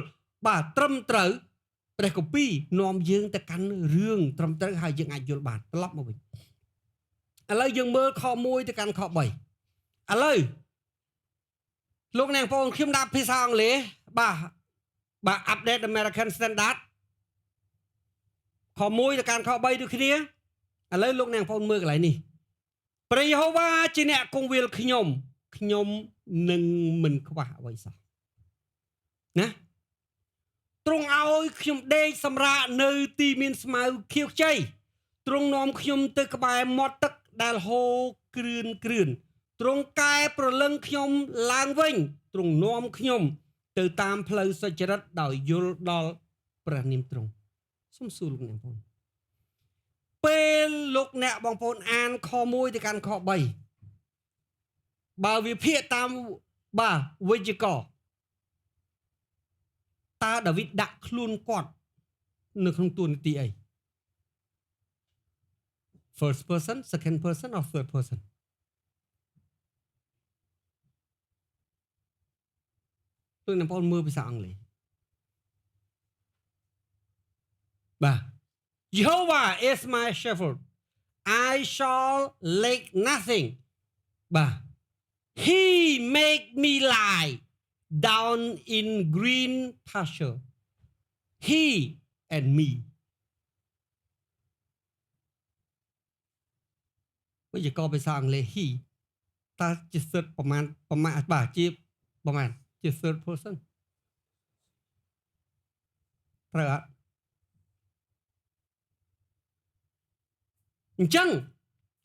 បាទត្រឹមត្រូវព្រះគម្ពីរនាំយើងទៅកាន់រឿងត្រឹមត្រូវហើយយើងអាចយល់បានត្រឡប់មកវិញឥឡូវយើងមើលខ1ទៅកាន់ខ3ឥឡូវលោកអ្នកបងខ្ញុំដាក់ភាសាអង់គ្លេសបាទបាទ update American Standard ខ1ទៅកាន់ខ3ដូចគ្នាឥឡូវលោកអ្នកបងមើលកន្លែងនេះព្រះយេហូវ៉ាជាអ្នកគង្វាលខ្ញុំខ្ញុំនឹងមិនខ្វះអ្វីសោះណាទ្រង់ឲ្យខ្ញុំដេកសម្រាកនៅទីមានស្មៅខៀវខ្ចីទ្រង់នាំខ្ញុំទៅក្បែរមាត់ទឹកដែលហូរគ្រឿនគ្រឿនទ្រង់កែប្រលឹងខ្ញុំឡើងវិញទ្រង់នាំខ្ញុំទៅតាមផ្លូវសុចរិតដោយយល់ដល់ព្រះនាមទ្រង់សូមសួរលោកអ្នកបងប្អូនពេលលោកអ្នកបងប្អូនអានខ1ទៅកាន់ខ3បើវិភាគតាមបាទវេយ្យាករណ៍តើដាវីតដាក់ខ្លួនគាត់នៅក្នុងតួនាទីអី first person, second person or third person? លោកអ្នកបងប្អូនមើលភាសាអង់គ្លេសបាទ Jehovah is my shepherd, I shall lack nothing. បាទ He make me lie down in green pasture. He and me. វេយ្យាករណ៍ភាសាអង់គ្លេស he តើជា third ប្រមាណប្រមាណបាទជាប្រមាណជា third person ត្រូវអត់អញ្ចឹង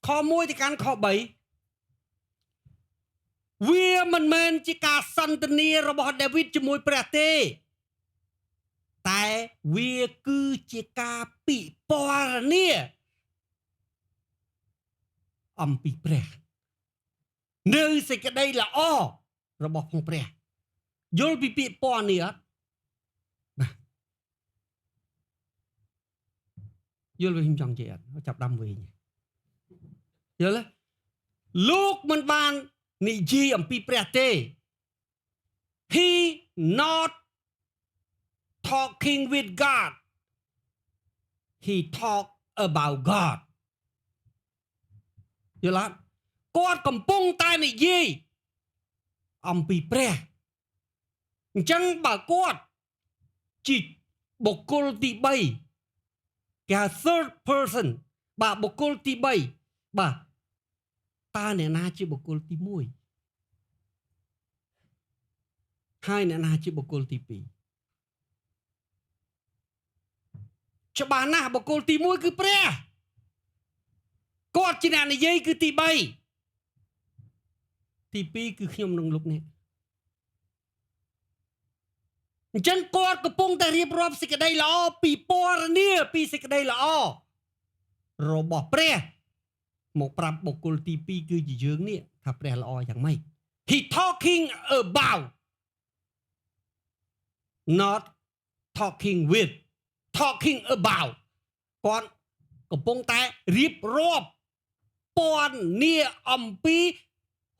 ខ1ទៅកាន់ខ3វាមិនមែនជាការសន្ទនារបស់ដាវីតជាមួយព្រះទេតែវាគឺជាការពិពណ៌នាអំពីព្រះនៅសេចក្តីល្អរបស់ផងព្រះយល់ពីពាក្យពណ៌នេះអត់បាទយល់វាខ្ញុំចង់និយាយអត់ចាប់ដាំវិញយល់ទេលោកមិនបាននិយាយអំពីព្រះទេ He not talking with God, he talk about God. យល់អត់គាត់កំពុងតែនិយាយអំពីព្រះអញ្ចឹងបើគាត់ជា បុគ្គលទី3គេហៅ third person បាទបុគ្គលទី3បាទតើអ្នកណាជាបុគ្គលទី1ហើយអ្នកណាជាបុគ្គលទី2ច្បាស់ណាស់បុគ្គលទី1គឺព្រះគាត់ជាអ្នកនិយាយគឺទី3ទី2គឺខ្ញុំនិងលោកអ្នកអញ្ចឹងគាត់កំពុងតែរៀបរាប់សេចក្តីល្អពីពរនាពីសេចក្តីល្អរបស់ព្រះមកប្រាប់បុគ្គលទី2គឺជាយើងនេះថាព្រះល្អយ៉ាងម៉េច He talking about, not talking with, talking about គាត់កំពុងតែរៀបរាប់ពណ៌នាអំពី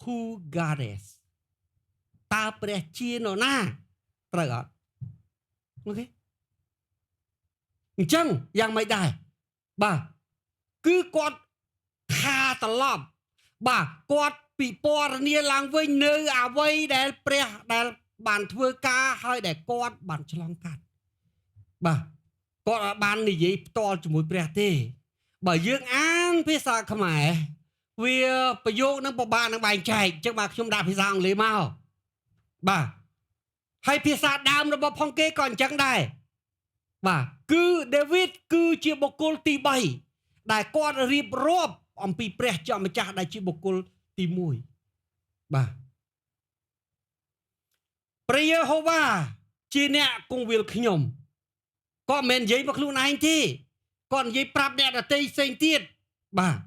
who God is តើព្រះជានរណាត្រូវអត់OK អញ្ចឹងយ៉ាងម៉េចដែរបាទគឺគាត់ខាត្រឡប់បាទគាត់ពិពណ៌នាឡើងវិញនៅអ្វីដែលព្រះដែលបានធ្វើការហើយដែលគាត់បានឆ្លងកាត់បាទគាត់អត់បាននិយាយផ្ទាល់ជាមួយព្រះទេបើយើងអានភាសាខ្មែរវាប្រយោគនឹងពិបាកនឹងបែងចែកអញ្ចឹងបាទខ្ញុំដាក់ភាសាអង់គ្លេសមកបាទហើយភាសាដើមរបស់ផងគេក៏អញ្ចឹងដែរបាទគឺ David គឺជាបុគ្គលទី3ដែលគាត់រៀបរាប់អំពីព្រះជាម្ចាស់ដែលជាបុគ្គលទី1បាទព្រះយេហូវ៉ាជាអ្នកគង្វាលខ្ញុំគាត់មិនមែននិយាយមកខ្លួនឯងទេគាត់និយាយប្រាប់អ្នកដទៃផ្សេងទៀតបាទ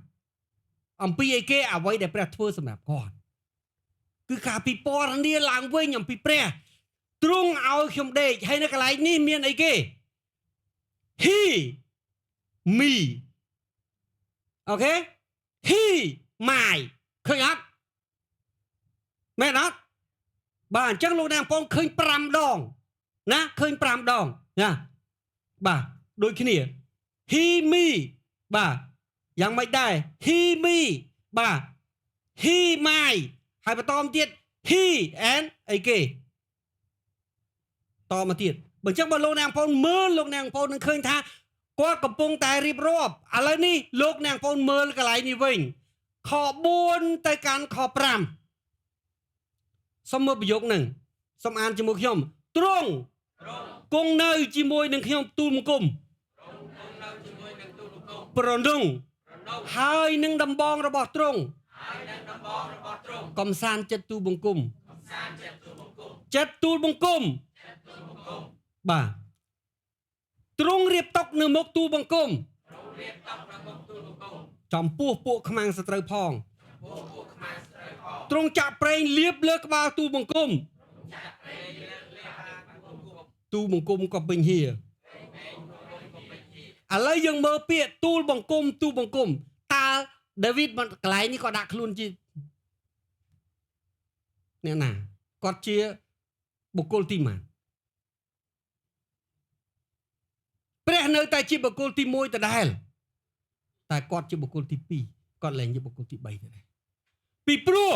អំពីអីគេអ្វីដែលព្រះធ្វើសម្រាប់គាត់គឺការពិពណ៌នាឡើងវិញអំពីព្រះទ្រង់ឲ្យខ្ញុំដេកហើយនៅកន្លែងនេះមានអីគេ He, me, OK, he, my ឃើញអត់មែនអត់បាទអញ្ចឹងលោកអ្នកបងឃើញ5ដងណាឃើញ5ដងណាបាទដូចគ្នា he, me បាទយ៉ាងម៉េចដែរ he, me បាទ he, my ហើយបន្តមកទៀត he and អីគេតមកទៀតបើអញ្ចឹងបើលោកអ្នកបងមើលលោកអ្នកបងនឹងឃើញថាគាត់កំពុងតែរៀបរាប់ឥឡូវនេះលោកអ្នកបងមើលកន្លែងនេះវិញខ4ទៅកាន់ខ5សូមមើលប្រយោគហ្នឹងសូមអានជាមួយខ្ញុំទ្រង់គង់នៅជាមួយនឹងខ្ញុំទូលបង្គំប្រនងហើយនឹងដំបងរបស់ទ្រង់កំសាន្តចិត្តទូលបង្គំចិត្តទូលបង្គំបាទទ្រង់រៀបតុនៅមុខទូលបង្គំចំពោះពួកខ្មាំងសត្រូវផងទ្រង់ចាក់ប្រេងលាបលើក្បាលទូលបង្គំទូលបង្គំក៏ពេញហៀឥឡូវយើងមើលពាក្យទូលបង្គំទូលបង្គំតើដាវីតកន្លែងនេះក៏ដាក់ខ្លួនជាអ្នកណាគាត់ជាបុគ្គលទីម៉ានព្រះនៅតែជាបុគ្គលទី1ដដែលតែគាត់ជាបុគ្គលទី2គាត់លែងជាបុគ្គលទី3ទៅដែរពីព្រោះ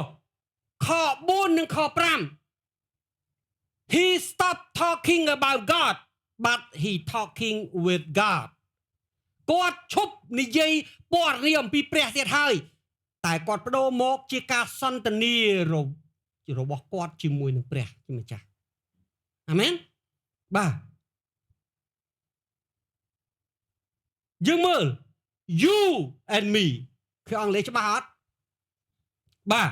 ខ4និងខ5 He stopped talking about God, but he talking with God. គាត់ឈប់និយាយពណ៌នាអំពីព្រះទៀតហើយតែគាត់បដូរមកជាការសន្ទនារបស់គាត់ជាមួយនឹងព្រះជាម្ចាស់អាមែនបាទយើងមើល you and me គឺអង់គ្លេសច្បាស់អត់បាទ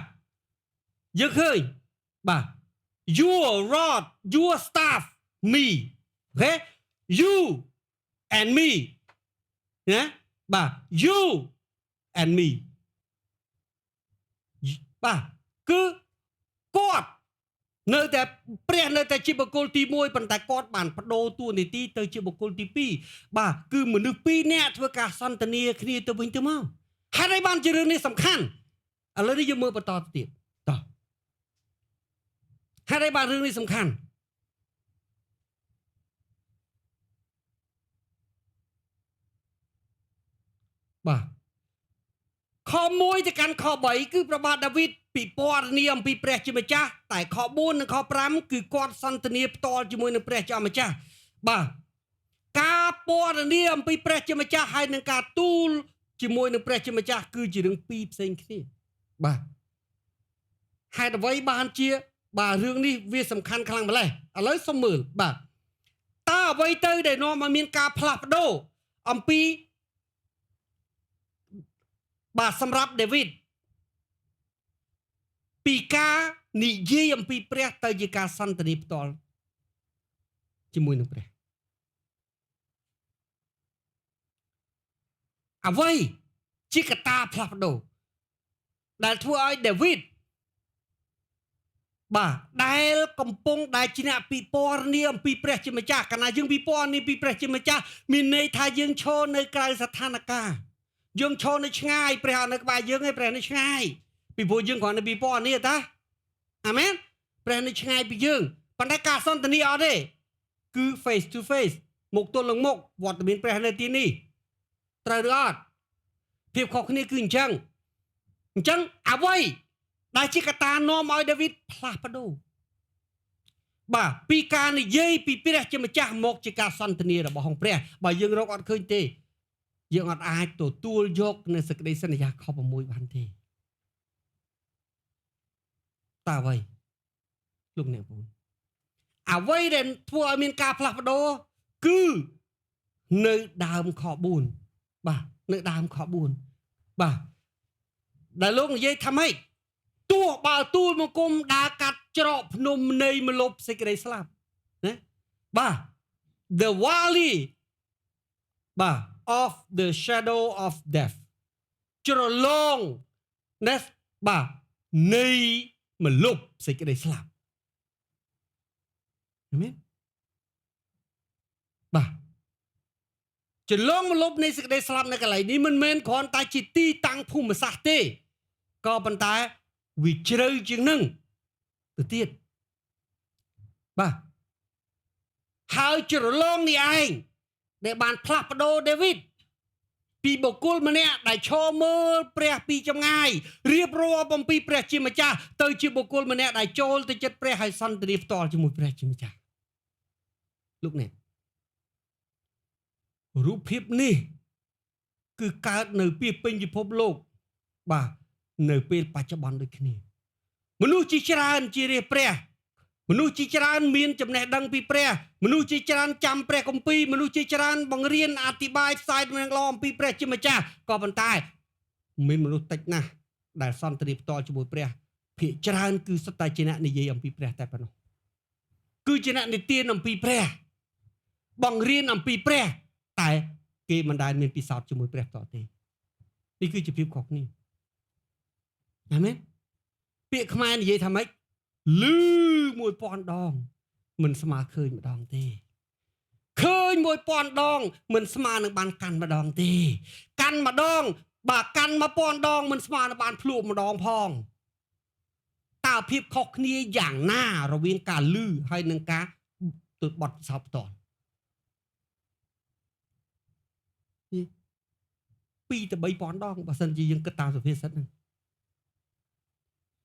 យើងឃើញបាទ your rod, your staff, me. OK, you and me ណាបាទ you and me បាទគឺគាត់នៅតែព្រះនៅតែជាបុគ្គលទី1ប៉ុន្តែគាត់បានបដូរតួនាទីទៅជាបុគ្គលទី2បាទគឺមនុស្សពីរនាក់ធ្វើការសន្ទនាគ្នាទៅវិញទៅមកហេតុអីបានជារឿងនេះសំខាន់ឥឡូវនេះយើងមើលបន្តទៅទៀតតោះហេតុអីបានរឿងនេះសំខាន់បាទខ1ទៅកាន់ខ3គឺព្រះបាទដាវីតពិពណ៌នាអំពីព្រះជាម្ចាស់តែខ4និងខ5គឺគាត់សន្ទនាផ្ទាល់ជាមួយនឹងព្រះជាម្ចាស់បាទ ពណ៌នាអំពីព្រះជាម្ចាស់ហើយនឹងការទូលជាមួយនឹងព្រះជាម្ចាស់គឺជារឿងពីរផ្សេងគ្នាបាទហេតុអ្វីបានជាបាទរឿងនេះវាសំខាន់ខ្លាំងម្ល៉េះឥឡូវសុំមើលបាទតើអ្វីទៅដែលនាំឲ្យមានការផ្លាស់ប្ដូរអំពីបាទសម្រាប់ដាវីតពីការនិយាយអំពីព្រះទៅជាការសន្ទនាផ្ទាល់ជាមួយនឹងព្រះអ្វីជាកត្តាផ្លាស់ប្ដូរដែលធ្វើឲ្យដាវីតបាទដែលកំពុងដែលជាអ្នកពិពណ៌នាអំពីព្រះជាម្ចាស់កាលណាយើងពិពណ៌នាពីព្រះជាម្ចាស់មានន័យថាយើងឈរនៅក្រៅស្ថានភាពយើងឈរនៅឆ្ងាយព្រះអត់នៅក្បែរយើងទេព្រះនៅឆ្ងាយពីព្រោះយើងគ្រាន់តែពិពណ៌នាតាអាមែនព្រះនៅឆ្ងាយពីយើងប៉ុន្តែការសន្ទនាអត់ទេគឺ face to face មុខទល់នឹងមុខវត្តមានព្រះនៅទីនេះត្រូវឬអត់ភាពខុសគ្នាគឺអញ្ចឹងអញ្ចឹងអ្វីដែលជាកត្តានាំឲ្យដាវីតផ្លាស់ប្ដូរបាទពីការនិយាយពីព្រះជាម្ចាស់មកជាការសន្ទនារបស់អង្គព្រះបើយើងរកអត់ឃើញទេយើងអត់អាចទទួលយកនៅសេចក្តីសន្យាខ6បានទេតើអ្វីលោកអ្នកបងអ្វីដែលធ្វើឲ្យមានការផ្លាស់ប្ដូរគឺនៅដើមខ4បាទនៅដើមខ4បាទដែលលោកនិយាយថាម៉េចទោះបើទូលបង្គំដើរកាត់ច្រកភ្នំនៃមលុបសេចក្តីស្លាប់ណាបាទ the valley បាទ of the shadow of death ជ្រលងណាបាទនៃមលុបសេចក្តីស្លាប់អាមែនបាទជ្រលងមលុបនៃសេចក្តីស្លាប់នៅកន្លែងនេះមិនមែនគ្រាន់តែជាទីតាំងភូមិសាស្ត្រទេក៏ប៉ុន្តែវាជ្រៅជាងនឹងទៅទៀតបាទហើយជ្រលងនេះឯងដែលបានផ្លាស់ប្ដូរដាវីតពីបុគ្គលម្នាក់ដែលឈរមើលព្រះពីចម្ងាយរៀបរាប់អំពីព្រះជាម្ចាស់ទៅជាបុគ្គលម្នាក់ដែលចូលទៅចិត្តព្រះហើយសន្ទនាផ្ទាល់ជាមួយព្រះជាម្ចាស់លោកអ្នករូបភាពនេះគឺកើតនៅពីពេញពិភពលោកបាទនៅពេលបច្ចុប្បន្នដូចគ្នាមនុស្សជាច្រើនជារាជព្រះមនុស្សជាច្រើនមានចំណេះដឹងពីព្រះមនុស្សជាច្រើនចាំព្រះគម្ពីរមនុស្សជាច្រើនបង្រៀនអធិប្បាយផ្សាយដំណឹងល្អអំពីព្រះជាម្ចាស់ក៏ប៉ុន្តែមានមនុស្សតិចណាស់ដែលសន្ទនាផ្ទាល់ជាមួយព្រះភាគច្រើនគឺសុទ្ធតែជាអ្នកនិយាយអំពីព្រះតែប៉ុណ្ណោះគឺជាអ្នកនិទានអំពីព្រះបង្រៀនអំពីព្រះតែគេមិនដែលមានពិសោធន៍ជាមួយព្រះផ្ទាល់ទេនេះគឺជាភាពខុសគ្នាអាមែនពាក្យខ្មែរនិយាយថាម៉េចលឺ1000ដងមិនស្មើឃើញម្ដងទេឃើញ1000ដងមិនស្មើនឹងបានកាន់ម្ដងទេកាន់ម្ដងបាទកាន់1000ដងមិនស្មើនឹងបានភ្លក់ម្ដងផងតើភាពខុសគ្នាយ៉ាងណារវាងការលឺហើយនឹងការទៅបត់ពិសោធន៍ផ្ទាល់2ទៅ3000ដងបើសិនជាយើងគិតតាមសុភាសិតហ្នឹង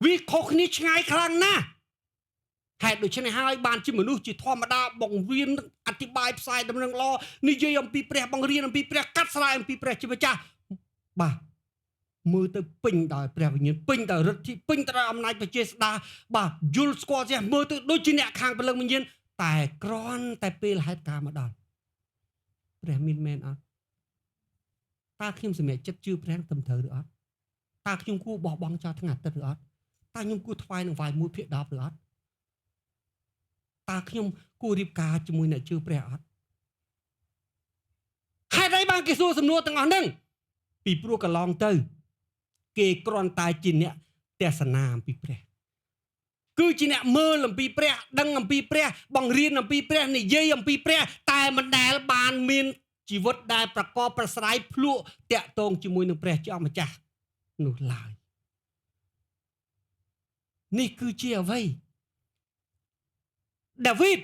វាខុសគ្នាឆ្ងាយខ្លាំងណាស់ហេតុដូច្នេះហើយបានជាមនុស្សជាធម្មតាបង្រៀនអធិប្បាយផ្សាយដំណឹងល្អនិយាយអំពីព្រះបង្រៀនអំពីព្រះកាត់ស្រាយអំពីព្រះជាម្ចាស់បាទមើលទៅពេញដោយព្រះវិញ្ញាណពេញដោយឫទ្ធិពេញដោយអំណាចព្រះចេស្តាបាទយល់ស្គាល់ចេះមើលទៅដូចជាអ្នកខាងព្រលឹងវិញ្ញាណតែគ្រាន់តែពេលហេតុការណ៍មកដល់ព្រះមានមែនអត់តើខ្ញុំសម្រេចចិត្តជឿព្រះត្រឹមត្រូវឬអត់តើខ្ញុំគួរបោះបង់ចោលថ្ងៃអាទិត្យឬអត់តើខ្ញុំគួរថ្វាយនឹងវាយ1/10ឬអត់តើខ្ញុំគួររៀបការជាមួយអ្នកជឿព្រះអត់ហេតុអីបានគេសួរសំណួរទាំងអស់ហ្នឹងពីព្រោះកន្លងទៅគេគ្រាន់តែជាអ្នកទស្សនាអំពីព្រះគឺជាអ្នកមើលអំពីព្រះដឹងអំពីព្រះបង្រៀនអំពីព្រះនិយាយអំពីព្រះតែមិនដែលបានមានជីវិតដែលប្រកបប្រស្រ័យភ្លក់តាក់ទងជាមួយនឹងព្រះជាអម្ចាស់នោះឡើយនេះគឺជាអ្វីដាវីត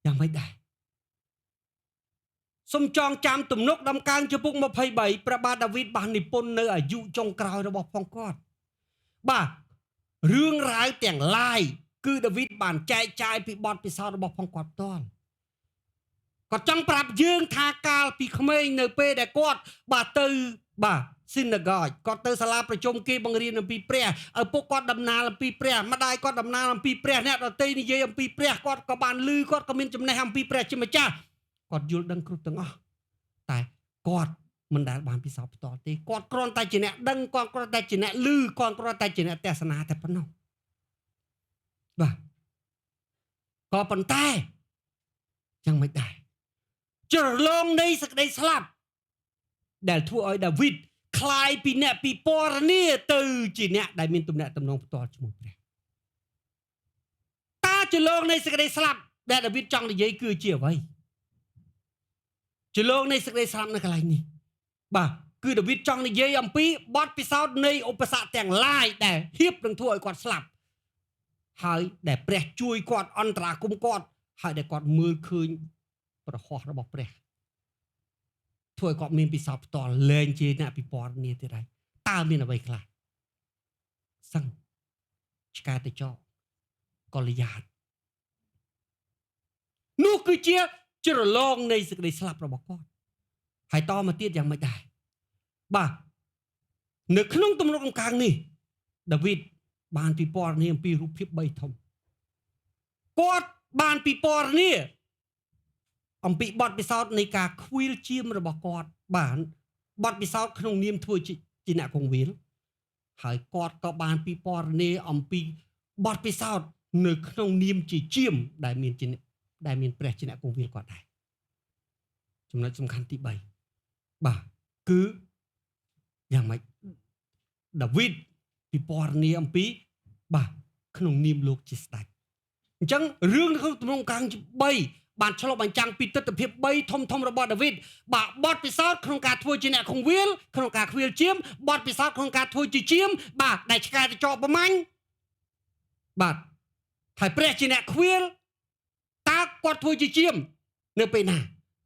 យ៉ាងម៉េចដែរសូមចងចាំទំនុកដំកើងចំពុក23ព្រះបាទដាវីតបាននិពន្ធនៅអាយុចុងក្រោយរបស់ផងគាត់បាទរឿងរ៉ាវទាំងឡាយគឺដាវីតបានចែកចាយពីបទពិសោធន៍របស់ផងគាត់ផ្ទាល់ គាត់ចង់ប្រាប់យើងថាកាលពីក្មេងនៅពេលដែលគាត់បាទទៅបាទ synagogue គាត់ទៅសាលាប្រជុំគេបង្រៀនអំពីព្រះឪពុកគាត់តំណាលអំពីព្រះម្ដាយគាត់តំណាលអំពីព្រះអ្នកដទៃនិយាយអំពីព្រះគាត់ក៏បានឮគាត់ក៏មានចំណេះអំពីព្រះជាម្ចាស់គាត់យល់ដឹងគ្រប់ទាំងអស់តែគាត់មិនដែលបានពិសោធន៍ផ្ទាល់ទេគាត់គ្រាន់តែជាអ្នកដឹងគាត់គ្រាន់តែជាអ្នកឮគាត់គ្រាន់តែជាអ្នកទស្សនាតែប៉ុណ្ណោះបាទក៏ប៉ុន្តែយ៉ាងមិនដែរជ្រលងនៃសេចក្តីស្លាប់ដែលធ្វើឲ្យដាវីតក្លាយពីអ្នកពិពណ៌នាទៅជាអ្នកដែលមានទំនាក់ទំនងផ្ទាល់ជាមួយព្រះតើជ្រលងនៃសេចក្តីស្លាប់ដែលដាវីតចង់និយាយគឺជាអ្វីជ្រលងនៃសេចក្តីស្លាប់នៅកន្លែងនេះបាទគឺដាវីតចង់និយាយអំពីបទពិសោធន៍នៃឧបសគ្គទាំងឡាយដែលហៀបនឹងធ្វើឲ្យគាត់ស្លាប់ហើយដែលព្រះជួយគាត់អន្តរាគមន៍គាត់ហើយដែលគាត់មើលឃើញប្រហោះរបស់ព្រះធ្វើឲ្យគាត់មានពិសោធន៍ផ្ទាល់លែងជាអ្នកពិពណ៌នាទៀតហើយតើមានអ្វីខ្លះសឹងឆ្កែទៅចោកលយ៉ាតនោះគឺជាជ្រលងនៃសេចក្តីស្លាប់របស់គាត់ហើយតមកទៀតយ៉ាងម៉េចដែរបាទនៅក្នុងទំនុកអង្គការនេះដាវីតបានពិពណ៌នាអំពីរូបភាព3ធំគាត់បានពិពណ៌នាអំពីបទពិសោធន៍នៃការខ្វៀលជាមរបស់គាត់បាទបទពិសោធន៍ក្នុងនាមធ្វើជាអ្នកគង្វាលហើយគាត់ក៏បានពិពណ៌នាអំពីបទពិសោធន៍នៅក្នុងនាមជាជាមដែលមានព្រះជាអ្នកគង្វាលគាត់ដែរចំណុចសំខាន់ទី3បាទគឺយ៉ាងម៉េចដាវីតពិពណ៌នាអំពីបាទក្នុងនាមលោកជាស្ដេចអញ្ចឹងរឿងនៅក្នុងទំនុកកាំង3បានឆ្លុះបញ្ចាំងពីទិដ្ឋភាព3ធំធំរបស់ដាវីតបាទបទពិសោធន៍ក្នុងការធ្វើជាអ្នកគង្វាលក្នុងការខ្វៀលជាមបទពិសោធន៍ក្នុងការធ្វើជាជាមបាទដែលឆ្កែទៅចោប្រមាញ់បាទហើយព្រះជាអ្នកខ្វៀលតើគាត់ធ្វើជាជាមនៅពេលណា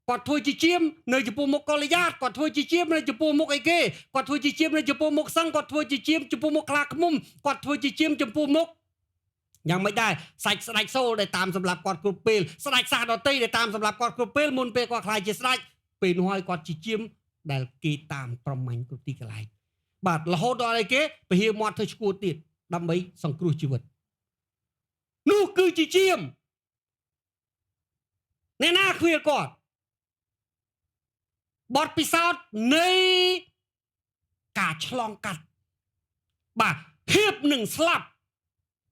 គាត់ធ្វើជាជាមនៅចំពោះមុខកលយ៉ាតគាត់ធ្វើជាជាមនៅចំពោះមុខអីគេគាត់ធ្វើជាជាមនៅចំពោះមុខសឹងគាត់ធ្វើជាជាមចំពោះមុខខ្លាឃ្មុំគាត់ធ្វើជាជាមចំពោះមុខយ៉ាងមិនដែរសាច់ស្ដេចសូលដែលតាមសម្រាប់គាត់គ្រប់ពេលស្ដេចសាសដតីដែលតាមសម្រាប់គាត់គ្រប់ពេលមុនពេលគាត់ខ្លាយជាស្ដេចពេលនោះហើយគាត់ជាជាមដែលគេតាមប្រមាញ់គ្រប់ទីកន្លែងបាទរហូតដល់អីគេពហិមាត់ធ្វើឈួតទៀតដើម្បីសង្គ្រោះជីវិតនោះគឺជាជាមអ្នកណាខ្វៀលគាត់បទពិសោធន៍នៃការឆ្លងកាត់បាទហៀបនឹងស្លាប់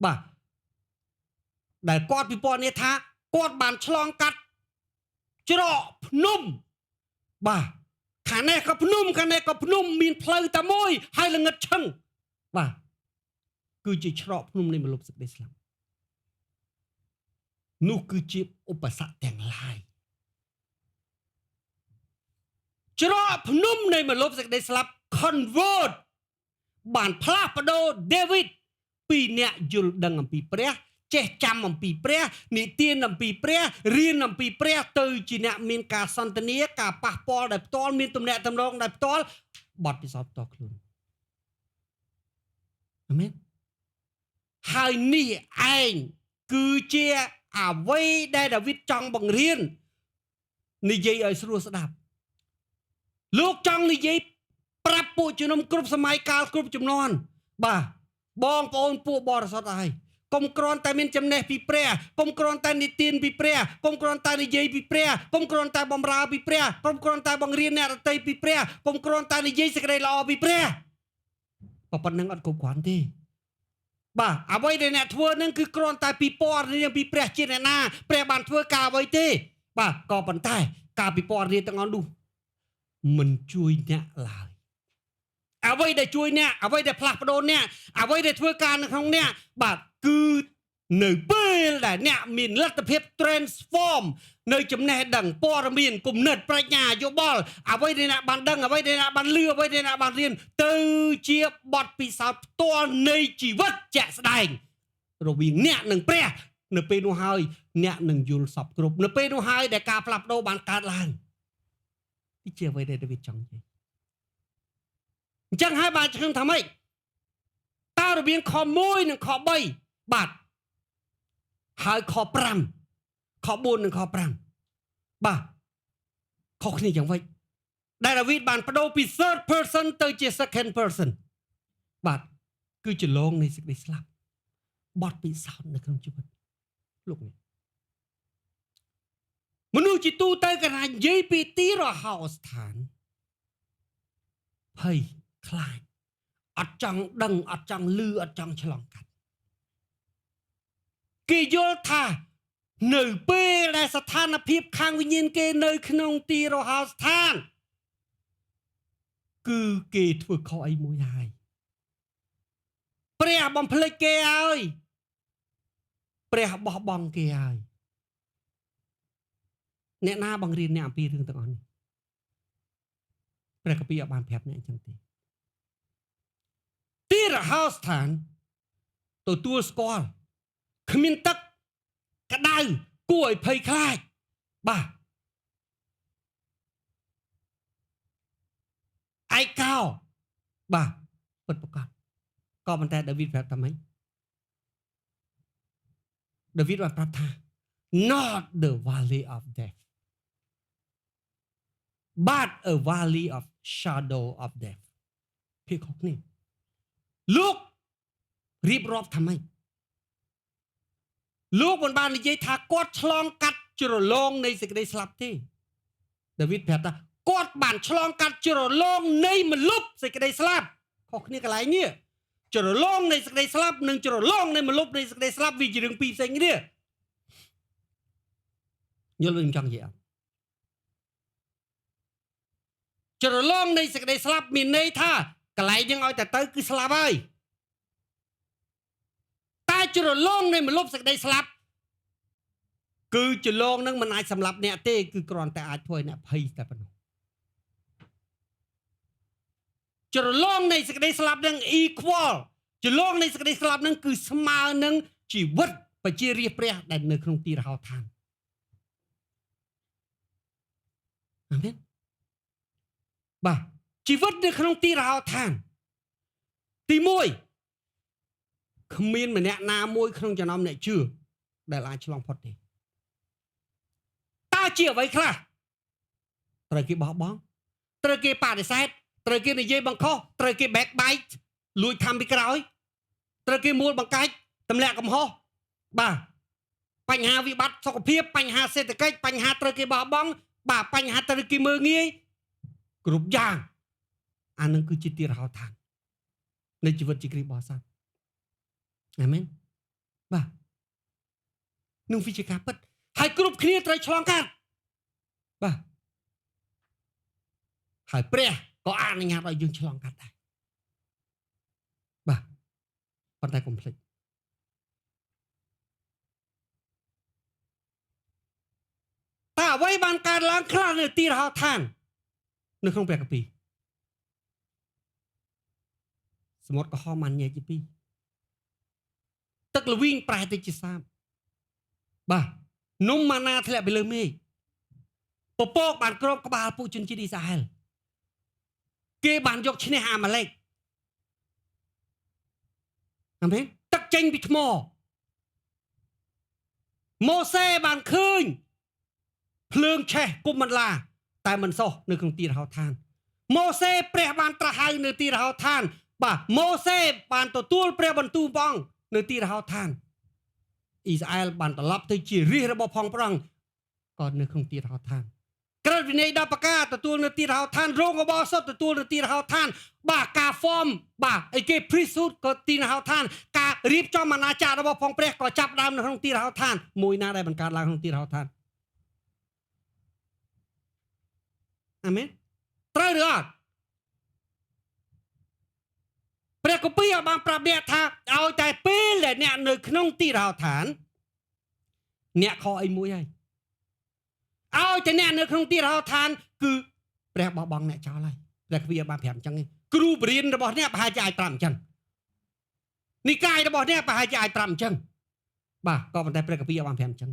បាទដែលគាត់ពិពណ៌នាថាគាត់បានឆ្លងកាត់ច្រកភ្នំបាទខាងនេះក៏ភ្នំខាងនេះក៏ភ្នំមានផ្លូវតែមួយហើយល្ងឹតឈឹងបាទគឺជាច្រកភ្នំនៃមលុបសេចក្តីស្លាប់នោះគឺជាឧបសគ្គទាំងឡាយច្រកភ្នំនៃមលុបសេចក្តីស្លាប់ convert បានផ្លាស់ប្ដូរ David ពីអ្នកយល់ដឹងអំពីព្រះចេះចាំអំពីព្រះនិទានអំពីព្រះរៀនអំពីព្រះទៅជាអ្នកមានការសន្ទនាការប៉ះពាល់ដោយផ្ទាល់មានទំនាក់ទំនងដោយផ្ទាល់បទពិសោធន៍ផ្ទាល់ខ្លួនអាមែនហើយនេះឯងគឺជាអ្វីដែលដាវីតចង់បង្រៀននិយាយឲ្យស្រួលស្ដាប់លោកចង់និយាយប្រាប់ពួកជំនុំគ្រប់សម័យកាលគ្រប់ជំនាន់បាទបងប្អូនពួកបរិសុទ្ធហើយកុំគ្រាន់តែមានចំណេះពីព្រះកុំគ្រាន់តែនិទានពីព្រះកុំគ្រាន់តែនិយាយពីព្រះកុំគ្រាន់តែបំរើពីព្រះកុំគ្រាន់តែបង្រៀនអ្នកដទៃពីព្រះកុំគ្រាន់តែនិយាយសេចក្តីល្អពីព្រះប៉ុណ្ណឹងអត់គ្រប់គ្រាន់ទេបាទអ្វីដែលអ្នកធ្វើនឹងគឺគ្រាន់តែពិពណ៌នាពីព្រះជាអ្នកណាព្រះបានធ្វើការអ្វីទេបាទក៏ប៉ុន្តែការពិពណ៌នាទាំងអស់នោះមិនជួយអ្នកឡើយអ្វីដែលជួយអ្នកអ្វីដែលផ្លាស់ប្ដូរអ្នកអ្វីដែលធ្វើការនៅក្នុងអ្នកបាទគឺនៅពេលដែលអ្នកមានលទ្ធភាព transform នៅចំណេះដឹងព័ត៌មានគំនិតប្រាជ្ញាយោបល់អ្វីដែលអ្នកបានដឹងអ្វីដែលអ្នកបានលឺអ្វីដែលអ្នកបានរៀនទៅជាបទពិសោធន៍ផ្ទាល់នៃជីវិតជាក់ស្ដែងរវាងអ្នកនិងព្រះនៅពេលនោះហើយអ្នកនឹងយល់សពគ្រប់នៅពេលនោះហើយដែលការផ្លាស់ប្ដូរបានកើតឡើងនេះជាអ្វីដែលដាវីតចង់និយាយអញ្ចឹងហើយបានខ្ញុំថាម៉េចតើរវាងខ1និងខ3បាទហើយខ5ខ4និងខ5បាទ ខុសគ្នាយ៉ាងម៉េចដែលដាវីតបានបដូរពី third person ទៅជា second person បាទគឺជាលងនៃសេចក្តីស្លាប់បទពិសោធន៍នៅក្នុងជីវិតលោកនេះមនុស្សជាទូទៅកាលណានិយាយពីទីរហោស្ថានភ័យខ្លាចអត់ចង់ដឹងអត់ចង់លឺអត់ចង់ឆ្លងកាត់គេយល់ថានៅពេលដែលស្ថានភាពខាងវិញ្ញាណគេនៅក្នុងទីរហោស្ថានគឺគេធ្វើខុសអីមួយហើយព្រះបំភ្លេចគេហើយព្រះបោះបង់គេហើយអ្នកណាបង្រៀនអ្នកអំពីរឿងទាំងអស់នេះព្រះគម្ពីរអត់បានប្រាប់អ្នកអញ្ចឹងទេទីរហោស្ថានទទួលស្គាល់គ្មានទឹកក្តៅគួរឲ្យភ័យខ្លាចបាទឯកោបាទពិតប្រាកដក៏ប៉ុន្តែដាវីតប្រាប់ថាម៉េចដាវីតបានប្រាប់ថា not the valley of death, but a valley of shadow of death. ភាគខុសគ្នាលោករៀបរាប់ថាម៉េចលោកមិនបាននិយាយថាគាត់ឆ្លងកាត់ជ្រលងនៃសេចក្តីស្លាប់ទេដាវីតប្រាប់ថាគាត់បានឆ្លងកាត់ជ្រលងនៃម្លប់សេចក្តីស្លាប់ខុសគ្នាកន្លែងនេះជ្រលងនៃសេចក្តីស្លាប់និងជ្រលងនៃម្លប់នៃសេចក្តីស្លាប់វាជារឿងពីរផ្សេងគ្នាយល់វិញចង់និយាយអត់ជ្រលងនៃសេចក្តីស្លាប់មានន័យថាកន្លែងយើងឲ្យតែទៅគឺស្លាប់ហើយតែជ្រលងនៃម្លប់សេចក្តីស្លាប់គឺជ្រលងនឹងមិនអាចសម្លាប់អ្នកទេគឺគ្រាន់តែអាចធ្វើឲ្យអ្នកភ័យតែប៉ុណ្ណោះជ្រលងនៃសេចក្តីស្លាប់នឹង equal ជ្រលងនៃសេចក្តីស្លាប់នឹងគឺស្មើនឹងជីវិតប្រជារាស្ត្រព្រះដែលនៅក្នុងទីរហោឋានអាមែនបាទជីវិតនៅក្នុងទីរហោឋានទី1គ្មានម្នាក់ណាមួយក្នុងចំណោមអ្នកជឿដែលអាចឆ្លងផុតទេតើជាអ្វីខ្លះត្រូវគេបោះបង់ត្រូវគេបដិសេធត្រូវគេនិយាយបង្ខុសត្រូវគេ backbite លួចធ្វើពីក្រោយត្រូវគេមួលបង្កាច់ទម្លាក់កំហុសបាទបញ្ហាវិបត្តិសុខភាពបញ្ហាសេដ្ឋកិច្ចបញ្ហាត្រូវគេបោះបង់បាទបញ្ហាត្រូវគេមើលងាយគ្រប់យ៉ាងអានឹងគឺជាទីរហោឋាននៃជីវិតជាគ្រីស្ទបរិស័ទអាមែនបាទនឹងវាជាការពិតហើយគ្រប់គ្នាត្រូវឆ្លងកាត់បាទហើយព្រះក៏អនុញ្ញាតឲ្យយើងឆ្លងកាត់ដែរបាទប៉ុន្តែកុំភ្លេចតើអ្វីបានកើតឡើងខ្លះនៅទីរហោឋាននៅក្នុងព្រះគម្ពីរសមុទ្រក្រហមបានញែកជាពីរទឹកល្វីងប្រែទៅជាសាបបាទនំម៉ាណាធ្លាក់ពីលើមេឃពពកបានគ្របក្បាលពួកជនជាតិអ៊ីស្រាអែលគេបានយកឈ្នះអាម៉ាឡេកអាមែនទឹកចេញពីថ្មម៉ូសេបានឃើញភ្លើងឆេះគុំបន្លាតែមិនសោះនៅក្នុងទីរហោឋានម៉ូសេព្រះបានត្រាស់ហៅនៅទីរហោឋានបាទម៉ូសេបានទទួលព្រះបន្ទូលព្រះអង្គនៅទីរហោឋានអ៊ីស្រាអែលបានត្រឡប់ទៅជារាជរបស់ផងព្រះអង្គក៏នៅក្នុងទីរហោឋានក្រឹតវិន័យ10ប្រការទទួលនៅទីរហោឋានរោងឧបោសថទទួលនៅទីរហោឋានបាទការ form បាទអីគេ priesthood ក៏ទីរហោឋានការរៀបចំអាណាចក្ររបស់ផងព្រះក៏ចាប់ដើមនៅក្នុងទីរហោឋានមួយណាដែលបង្កើតឡើងក្នុងទីរហោឋានអាមែនត្រូវឬអត់ព្រះគម្ពីរបានប្រាប់អ្នកថាឲ្យតែពេលដែលអ្នកនៅក្នុងទីរហោឋានអ្នកខអីមួយហើយឲ្យតែអ្នកនៅក្នុងទីរហោឋានគឺព្រះបោះបង់អ្នកចោលហើយព្រះគម្ពីរបានប្រាប់អញ្ចឹងគ្រូបរិញ្ញារបស់អ្នកប្រហែលជាអាចប្រាប់អញ្ចឹងនិកាយរបស់អ្នកប្រហែលជាអាចប្រាប់អញ្ចឹងបាទក៏ប៉ុន្តែព្រះគម្ពីរបានប្រាប់អញ្ចឹង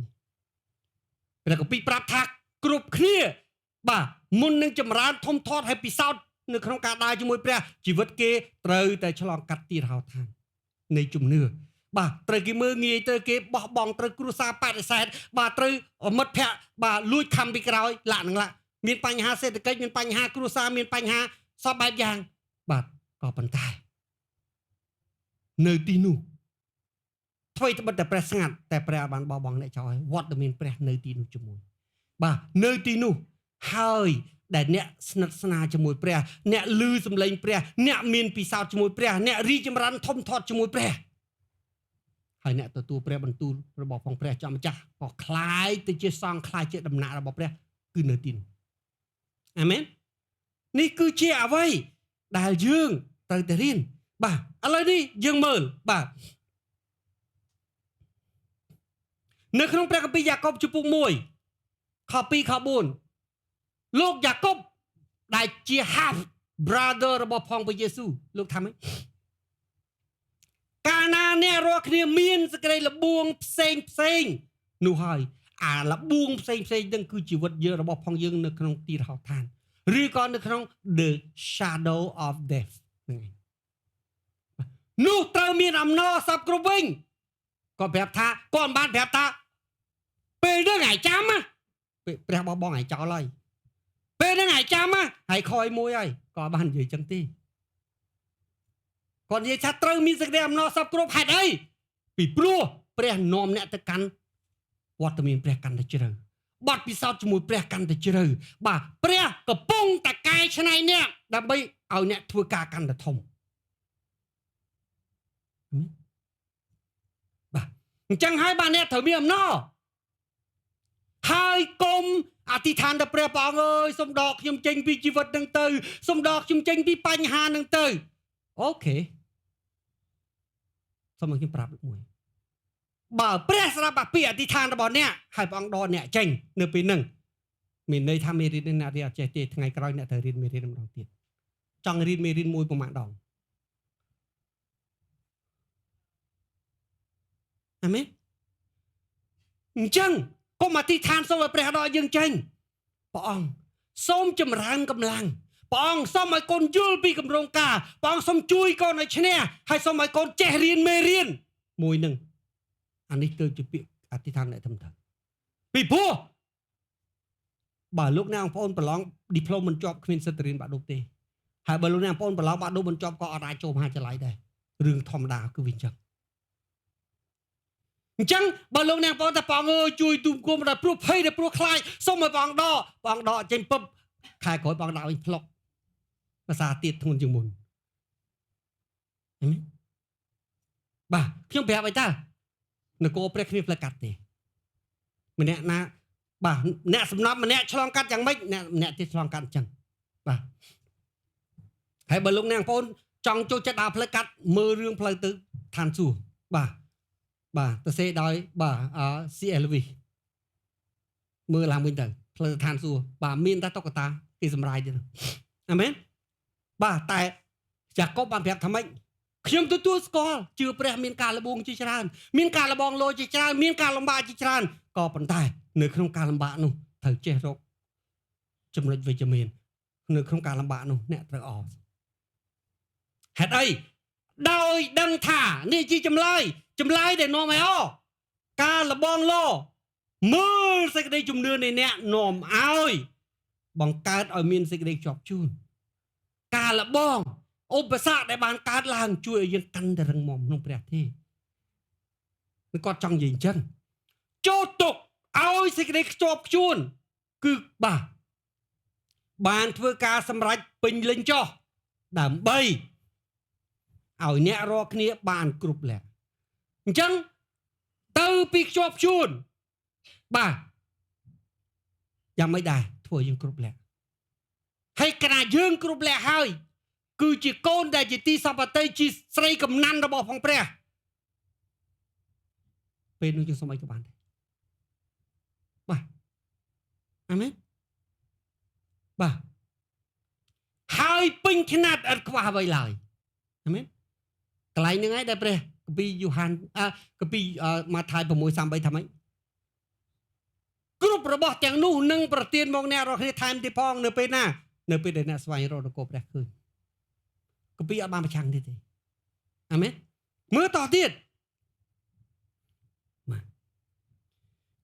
ព្រះគម្ពីរប្រាប់ថាគ្រប់គ្នាបាទមុននឹងចម្រើនធំធាត់ហើយពិសោធន៍នៅក្នុងការដើរជាមួយព្រះជីវិតគេត្រូវតែឆ្លងកាត់ទីរហោឋាននៃជំនឿបាទត្រូវគេមើលងាយត្រូវគេបោះបង់ត្រូវគ្រួសារបដិសេធបាទត្រូវមិត្តភ័ក្តិបាទលួចខំពីក្រោយលាក់នឹងលាក់ មានបញ្ហាសេដ្ឋកិច្ចមានបញ្ហាគ្រួសារមានបញ្ហាសពបែបយ៉ាងបាទក៏ប៉ុន្តែនៅទីនោះអ្វីត្បិតតែព្រះស្ងាត់តែព្រះបានបោះបង់អ្នកចោលហើយវត្តមានព្រះនៅទីនោះជាមួយបាទនៅទីនោះហើយដែលអ្នកស្និទ្ធស្នាលជាមួយព្រះអ្នកឮសំឡេងព្រះអ្នកមានពិសោធន៍ជាមួយព្រះអ្នករីកចម្រើនធំធាត់ជាមួយព្រះហើយអ្នកទទួលព្រះបន្ទូលរបស់ផងព្រះចំម្ចាស់ក៏คล้ายទៅជាសង្ឃคล้ายជាដំណាក់របស់ព្រះគឺនៅទីនោះអាមែននេះគឺជាអ្វីដែលយើងត្រូវតែរៀនបាទឥឡូវនេះយើងមើលបាទនៅក្នុងព្រះគម្ពីរយ៉ាកុបជំពូក1ខ2ខ4លោកយ៉ាកុបដែលជា half brother របស់ផងព្រះយេស៊ូវលោកថាម៉េចកាលណាអ្នករាល់គ្នាមានសេចក្តីល្បួងផ្សេងផ្សេងនោះហើយអាល្បួងផ្សេងផ្សេងនឹងគឺជីវិតយើងរបស់ផងយើងនៅក្នុងទីរហោឋានឬក៏នៅក្នុង the shadow of death ហ្នឹងឯងនោះត្រូវមានអំណរសពគ្រប់វិញគាត់ប្រាប់ថាគាត់មិនបានប្រាប់ថាពេលហ្នឹងឯងចាំណាពេលព្រះបោះបង់ឯងចោលហើយពេលហ្នឹងឯងចាំណាហើយខយមួយហើយក៏បាននិយាយចឹងទេគាត់និយាយថាត្រូវមានសេចក្តីអំណរសពគ្រប់ហេតុអីពីព្រោះព្រះនាំអ្នកទៅកាន់វត្តមានព្រះកាន់តែជ្រៅបទពិសោធន៍ជាមួយព្រះកាន់តែជ្រៅបាទព្រះកំពុងតែកែច្នៃអ្នកដើម្បីឲ្យអ្នកធ្វើការកាន់តែធំបាទអញ្ចឹងហើយបាទអ្នកត្រូវមានអំណរហើយកុំអធិដ្ឋានទៅព្រះព្រះអង្គអើយសូមដកខ្ញុំចេញពីជីវិតនឹងទៅសូមដកខ្ញុំចេញពីបញ្ហានឹងទៅOK សូមឲ្យខ្ញុំប្រាប់មួយបើព្រះស្រាប់អាពាក្យអធិដ្ឋានរបស់អ្នកហើយព្រះអង្គដកអ្នកចេញនៅពេលហ្នឹងមានន័យថាមេរៀននេះអ្នករៀនអត់ចេះទេថ្ងៃក្រោយអ្នកត្រូវរៀនមេរៀនម្ដងទៀតចង់រៀនមេរៀនមួយប្រហែលដងអាមែនអញ្ចឹងកុំអធិដ្ឋានសូមឲ្យព្រះដកយើងចេញព្រះអង្គសូមចម្រើនកម្លាំងព្រះអង្គសូមឲ្យកូនយល់ពីគម្រោងការព្រះអង្គសូមជួយកូនឲ្យឈ្នះហើយសូមឲ្យកូនចេះរៀនមេរៀនមួយនឹងអានេះគឺជាពាក្យអធិដ្ឋានអ្នកត្រឹមត្រូវពីព្រោះបើលោកអ្នកបងប្អូនប្រឡងឌីប្លូមមិនជាប់គ្មានសិទ្ធិរៀនបាក់ឌុបទេហើយបើលោកអ្នកបងប្អូនប្រឡងបាក់ឌុបមិនជាប់ក៏អត់អាចចូលមហាវិទ្យាល័យដែររឿងធម្មតាគឺវាអញ្ចឹងអញ្ចឹងបើលោកអ្នកបងប្អូនថាព្រះអង្គអើយជួយទូមគុំដល់ព្រោះភ័យដល់ព្រោះខ្លាចសូមឲ្យព្រះអង្គដកព្រះអង្គដកចេញពឹបខែក្រោយព្រះអង្គដាក់វិញផ្លុកភាសាទៀតធ្ងន់ជាងមុនឃើញទេបាទខ្ញុំប្រាប់ឲ្យតើនគរព្រះគ្មានផ្លូវកាត់ទេម្នាក់ណាបាទអ្នកសំណប់ម្នាក់ឆ្លងកាត់យ៉ាងម៉េចអ្នកម្នាក់ទៀតឆ្លងកាត់អញ្ចឹងបាទហើយបើលោកអ្នកបងប្អូនចង់ចូលចិត្តដើរផ្លូវកាត់មើលរឿងផ្លូវទៅឋានសួគ៌បាទបាទទៅសេដោយបាទ CLV មើលឡើងវិញទៅផ្លូវឋានសួគ៌បាទមានតែតុក្កតាគេសម្រាយទៀតអាមែនបាទតែយ៉ាកុបបានប្រាប់ថាម៉េចខ្ញុំទទួលស្គាល់ជឿព្រះមានការលបងជាច្រើនមានការលបងលោជាច្រើនមានការលំបាកជាច្រើនក៏ប៉ុន្តែនៅក្នុងការលំបាកនោះត្រូវចេះរកចំណុចវិជ្ជមាននៅក្នុងការលំបាកនោះអ្នកត្រូវអហេតុអីដោយដឹងថានេះជាចម្លើយចម្លើយដែលនាំឲ្យអការលបងលោមើលសេចក្តីជំនឿនៃអ្នកនាំឲ្យបង្កើតឲ្យមានសេចក្តីជាប់ជួនការលបងឧបសគ្គដែលបានកើតឡើងជួយឲ្យយើងកាន់តែរឹងមាំក្នុងព្រះទេនឹងគាត់ចង់និយាយអញ្ចឹងចូលទុកឲ្យសេចក្តីខ្ជាប់ខ្ជួនគឺបាទបានធ្វើការសម្រេចពេញលេញចោះដើម្បីឲ្យអ្នករាល់គ្នាបានគ្រប់លក្ខអញ្ចឹងទៅពីខ្ជាប់ខ្ជួនបាទយ៉ាងម៉េចដែរធ្វើយើងគ្រប់លក្ខហើយខណៈយើងគ្រប់លក្ខហើយគឺជាកូនដែលជាទីសពតិជាស្រីកំណាន់របស់ផងព្រះពេលនោះយើងសុំអីក៏បានដែរបាទអាមែនបាទហើយពេញຂ្នាតឥតខ្វះអ្វីឡើយអាមែនកន្លែងហ្នឹងឯងដែលព្រះគម្ពីរយូហានគម្ពីរម៉ាថាយ6:33ថាម៉េចគ្រប់របស់ទាំងនោះនឹងប្រទានមកអ្នករាល់គ្នាថែមទៀតផងនៅពេលណានៅពេលដែលអ្នកស្វែងរកនគរព្រះឃើញគម្ពីរអត់បានប្រឆាំងទេទេអាមែនមើលតទៀតបាទ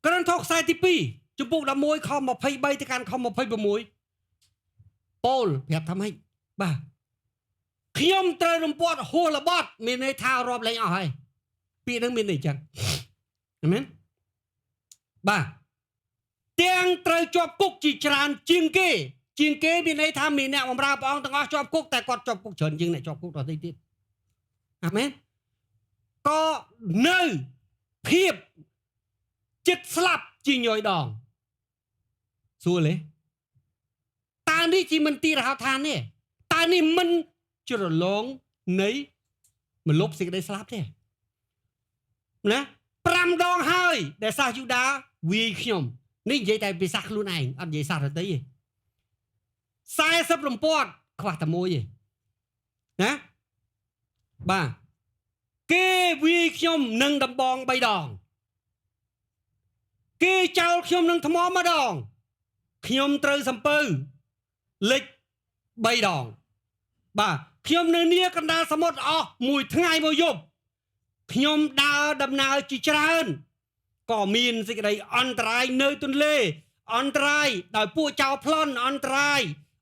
ក្រឹនថោខ្សែទី2 ជំពូក11ខ23ទៅកាន់ខ26ប៉ូលប្រាប់ថាម៉េចបាទខ្ញុំត្រូវរំពាត់ហួសល្បត់មានន័យថារាប់លែងអស់ហើយពាក្យហ្នឹងមានន័យអញ្ចឹងអាមែនបាទទាំងត្រូវជាប់គុកជាច្រើនជាងគេជាងគេមានន័យថាមានអ្នកបម្រើព្រះអង្គទាំងអស់ជាប់គុកតែគាត់ជាប់គុកច្រើនជាងអ្នកជាប់គុកដទៃទៀតអាមែនក៏នៅភាពចិត្តស្លាប់ជាងញយដងសួរលេតើនេះជាមិនទីរហោឋានទេតើនេះមិនជ្រលងនៃមលុបសេចក្តីស្លាប់ទេណា5ដងហើយដែលសាសយូដាវាយខ្ញុំនេះនិយាយតែពីសាសខ្លួនឯងអត់និយាយសាសដទៃទេ40រំពាត់ខ្វះតែមួយទេណាបាទគេវាយខ្ញុំនឹងដំបង3ដងគេចោលខ្ញុំនឹងថ្មម្ដងខ្ញុំត្រូវសំពៅលិច3ដងបាទខ្ញុំនៅនាកណ្ដាលសមុទ្រអស់មួយថ្ងៃមួយយប់ខ្ញុំដើរដំណើរជាច្រើនក៏មានសេចក្តីអន្តរាយនៅទន្លេអន្តរាយដោយពួកចោរប្លន់អន្តរាយ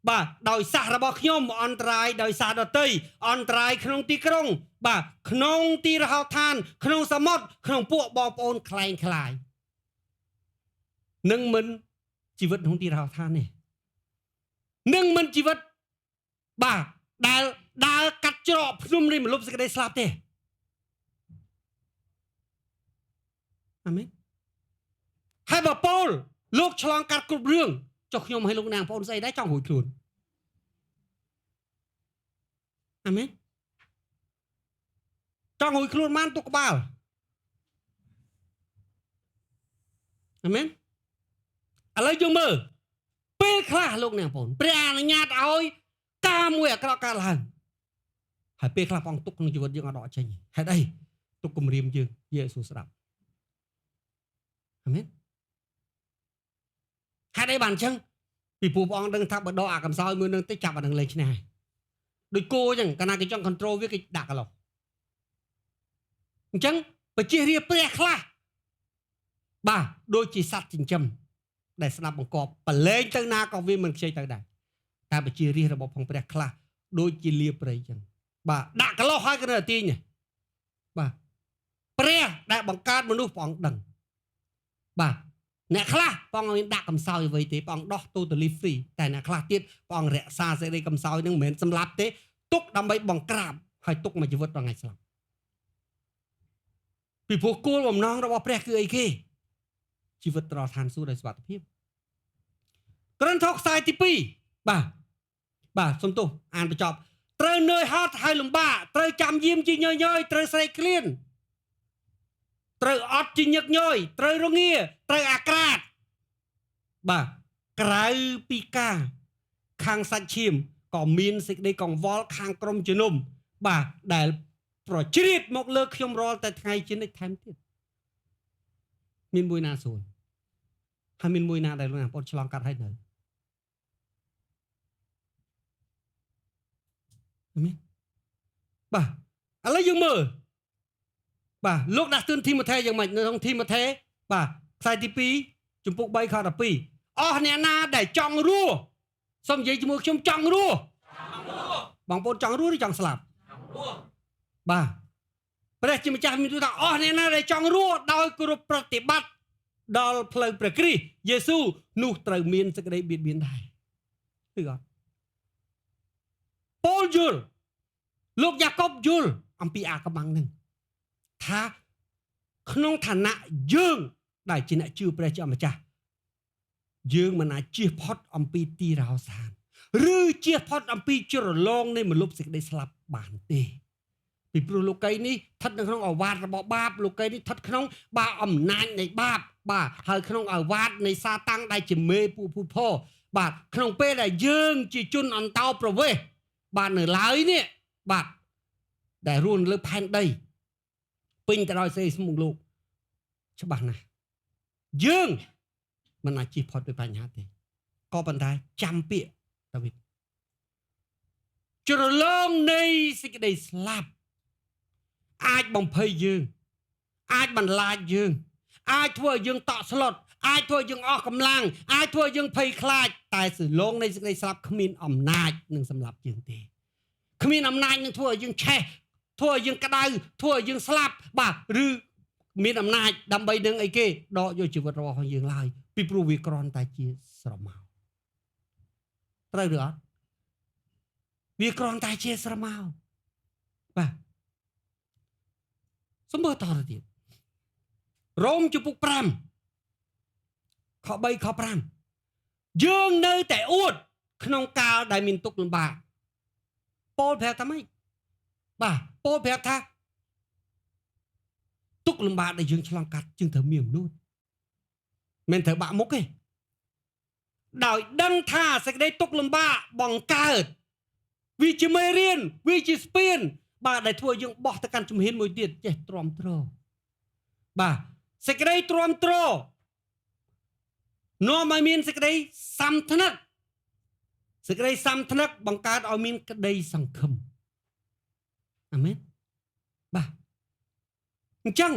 បាទដោយសាសរបស់ខ្ញុំអន្តរាយដោយសាសដទៃអន្តរាយក្នុងទីក្រុងបាទក្នុងទីរហោឋានក្នុងសមុទ្រក្នុងពួកបងប្អូនក្លែងក្លាយនឹងមិនជីវិតក្នុងទីរហោឋាននេះនឹងមិនជីវិតបាទដែលដើរកាត់ច្រកភ្នំនៃមលុបសេចក្តីស្លាប់ទេអាមែនហើយបើប៉ូលលោកឆ្លងកាត់គ្រប់រឿងចុះខ្ញុំឲ្យលោកនាងប្អូនស្អីដែរចង់រួចខ្លួនអាមែនចង់រួចខ្លួនបានទុកក្បាលអាមែនឥឡូវយើងមើលពេលខ្លះលោកនាងប្អូនព្រះអនុញ្ញាតឲ្យការមួយអាក្រក់កើតឡើងហើយពេលខ្លះបងទុកក្នុងជីវិតយើងអត់ដកចេញហេតុអីទុកគំរាមយើងយេស៊ូស្ដាប់អាមែនហេតុអីបានអញ្ចឹងពីព្រោះព្រះអង្គដឹងថាបើដកអាកំសោយមួយនឹងទៅចាប់អានឹងលេងឈ្នះហើយដូចគោអញ្ចឹងកាលណាគេចង់ control វាគេដាក់កន្លោះអញ្ចឹងប្រជារាស្ត្រព្រះខ្លះបាទដូចជាសត្វចិញ្ចឹមដែលស្ដាប់បង្គាប់ប្រឡែងទៅណាក៏វាមិនខ្ចីទៅដែរតែប្រជារាស្ត្ររបស់ផងព្រះខ្លះដូចជាលាព្រៃអញ្ចឹងបាទដាក់កន្លោះហើយក៏នៅតែទាញបាទព្រះដែលបង្កើតមនុស្សព្រះអង្គដឹងបាទអ្នកខ្លះព្រះអង្គមានដាក់កំសោយអ្វីទេព្រះអង្គដោះ totally free តែអ្នកខ្លះទៀតព្រះអង្គរក្សាសេចក្តីកំសោយនឹងមិនមែនសម្លាប់ទេទុកដើម្បីបង្ក្រាបហើយទុកមួយជីវិតដល់ថ្ងៃស្លាប់ពីព្រោះគោលបំណងរបស់ព្រះគឺអីគេជីវិតត្រល់ឋានសួគ៌ដោយសុវត្ថិភាពក្រឹនថោខ្សែទី2បាទបាទសុំទោសអានបញ្ចប់ត្រូវនឿយហត់ហើយលំបាកត្រូវចាំយាមជាញយញយត្រូវស្រេកឃ្លានត្រូវអត់ជាញឹកញយត្រូវរងាត្រូវអាក្រាតបាទក្រៅពីការខាងសាច់ឈាមក៏មានសេចក្តីកង្វល់ខាងក្រុមជំនុំបាទដែលប្រជ្រៀតមកលើខ្ញុំរាល់តែថ្ងៃជានិច្ចថែមទៀតមានមួយណាស្រួលហើយមានមួយណាដែលលោកអ្នកបងឆ្លងកាត់ហើយនៅអាមែនបាទឥឡូវយើងមើលបាទលោកដាស់តឿនធីម៉ូថេយ៉ាងម៉េចនៅក្នុងធីម៉ូថេបាទខ្សែទី2ជំពូក3ខ12អស់អ្នកណាដែលចង់រស់សូមនិយាយជាមួយខ្ញុំចង់រស់បងប្អូនចង់រស់ឬចង់ស្លាប់បាទព្រះជាម្ចាស់មានទូលថាអស់អ្នកណាដែលចង់រស់ដោយគោរពប្រតិបត្តិដល់ផ្លូវព្រះគ្រីស្ទយេស៊ូនោះត្រូវមានសេចក្តីបៀតបៀនដែរឬអត់ប៉ូលយល់លោកយ៉ាកុបយល់អំពីអាកំបាំងនឹងថាក្នុងឋានៈយើងដែលជាអ្នកជឿព្រះជាម្ចាស់យើងមិនអាចជៀសផុតអំពីទីរហោស្ថានឬជៀសផុតអំពីជ្រលងនៃមលុបសេចក្តីស្លាប់បានទេពីព្រោះលោកីនេះស្ថិតនៅក្នុងអាវាតរបស់បាបលោកីនេះស្ថិតក្នុងបាអំណាចនៃបាបបាទហើយក្នុងអាវាតនៃសាតាំងដែលជាមេពួកភូតភរបាទក្នុងពេលដែលយើងជាជនអន្តោប្រវេសន៍បាទនៅឡើយនេះបាទដែលរស់នៅលើផែនដីពេញទៅដោយសេចក្តីស្មុគលោកច្បាស់ណាស់យើងមិនអាចជៀសផុតពីបញ្ហាទេក៏ប៉ុន្តែចាំពាក្យដាវីតជ្រលងនៃសេចក្តីស្លាប់អាចបំភ័យយើងអាចបន្លាចយើងអាចធ្វើឲ្យយើងតក់ស្លុត អាចធ្វើឲ្យយើងអស់កម្លាំងអាចធ្វើឲ្យយើងភ័យខ្លាចតែសលងនៃសេចក្តីស្លាប់គ្មានអំណាចនឹងសម្លាប់យើងទេគ្មានអំណាចនឹងធ្វើឲ្យយើងឆេះធ្វើឲ្យយើងក្តៅធ្វើឲ្យយើងស្លាប់បាទឬមានអំណាចដើម្បីនឹងអីគេដកយកជីវិតរបស់យើងឡើយពីព្រោះវាគ្រាន់តែជាស្រមោលត្រូវឬអត់វាគ្រាន់តែជាស្រមោលបាទសូមមើលតទៅទៀតរ៉ូមជំពូក5ខ3ខ5យើងនៅតែអួតក្នុងកាលដែលមានទុក្ខលំបាកប៉ូលប្រាប់ថាម៉េចបាទប៉ូលប្រាប់ថាទុក្ខលំបាកដែលយើងឆ្លងកាត់ជាងត្រូវមានមនុស្សមិនត្រូវបាក់មុខទេដោយដឹងថាសេចក្តីទុក្ខលំបាកបង្កើតវាជាមេរៀនវាជាស្ពានបាទដែលធ្វើឲ្យយើងបោះទៅកាន់ជំហានមួយទៀតចេះទ្រាំទ្របាទសេចក្តីទ្រាំទ្រនាំឲ្យមានសេចក្តីសំថ្នឹកសេចក្តីសំថ្នឹកបង្កើតឲ្យមានក្តីសង្ឃឹមអាមែនបាទអញ្ចឹង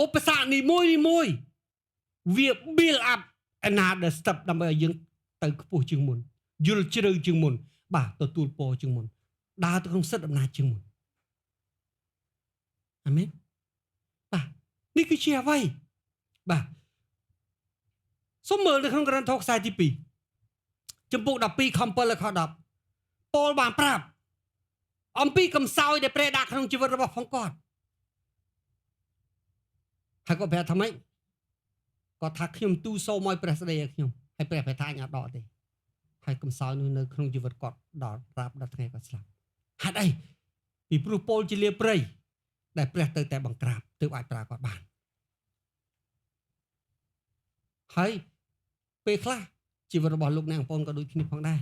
ឧបសគ្គនីមួយនីមួយវា build up another step ដើម្បីឲ្យយើងទៅខ្ពស់ជាងមុនយល់ជ្រៅជាងមុនបាទទទួលពរជាងមុនដើរទៅក្នុងសិទ្ធិអំណាចជាងមុនអាមែនបាទនេះគឺជាអ្វីបាទសូមមើលនៅក្នុងកូរិនថូសខ្សែទី2ចំពុក12ខ7ដល់ខ10ប៉ូលបានប្រាប់អំពីកំសោយដែលព្រះដាក់ក្នុងជីវិតរបស់ផងគាត់ហើយគាត់ប្រាប់ថាម៉េចគាត់ថាខ្ញុំទូសូមឲ្យព្រះស្ដីឲ្យខ្ញុំហើយព្រះប្រាប់ថាអញអត់ដកទេហើយកំសោយនោះនៅក្នុងជីវិតគាត់ដល់ត្រាបដល់ថ្ងៃគាត់ស្លាប់ហេតុអីពីព្រោះប៉ូលជាលាព្រៃដែលព្រះទៅតែបង្ក្រាបទើបអាចប្រើគាត់បានហើយពេលខ្លះជីវិតរបស់លោកអ្នកបងប្អូនក៏ដូចគ្នាផងដែរ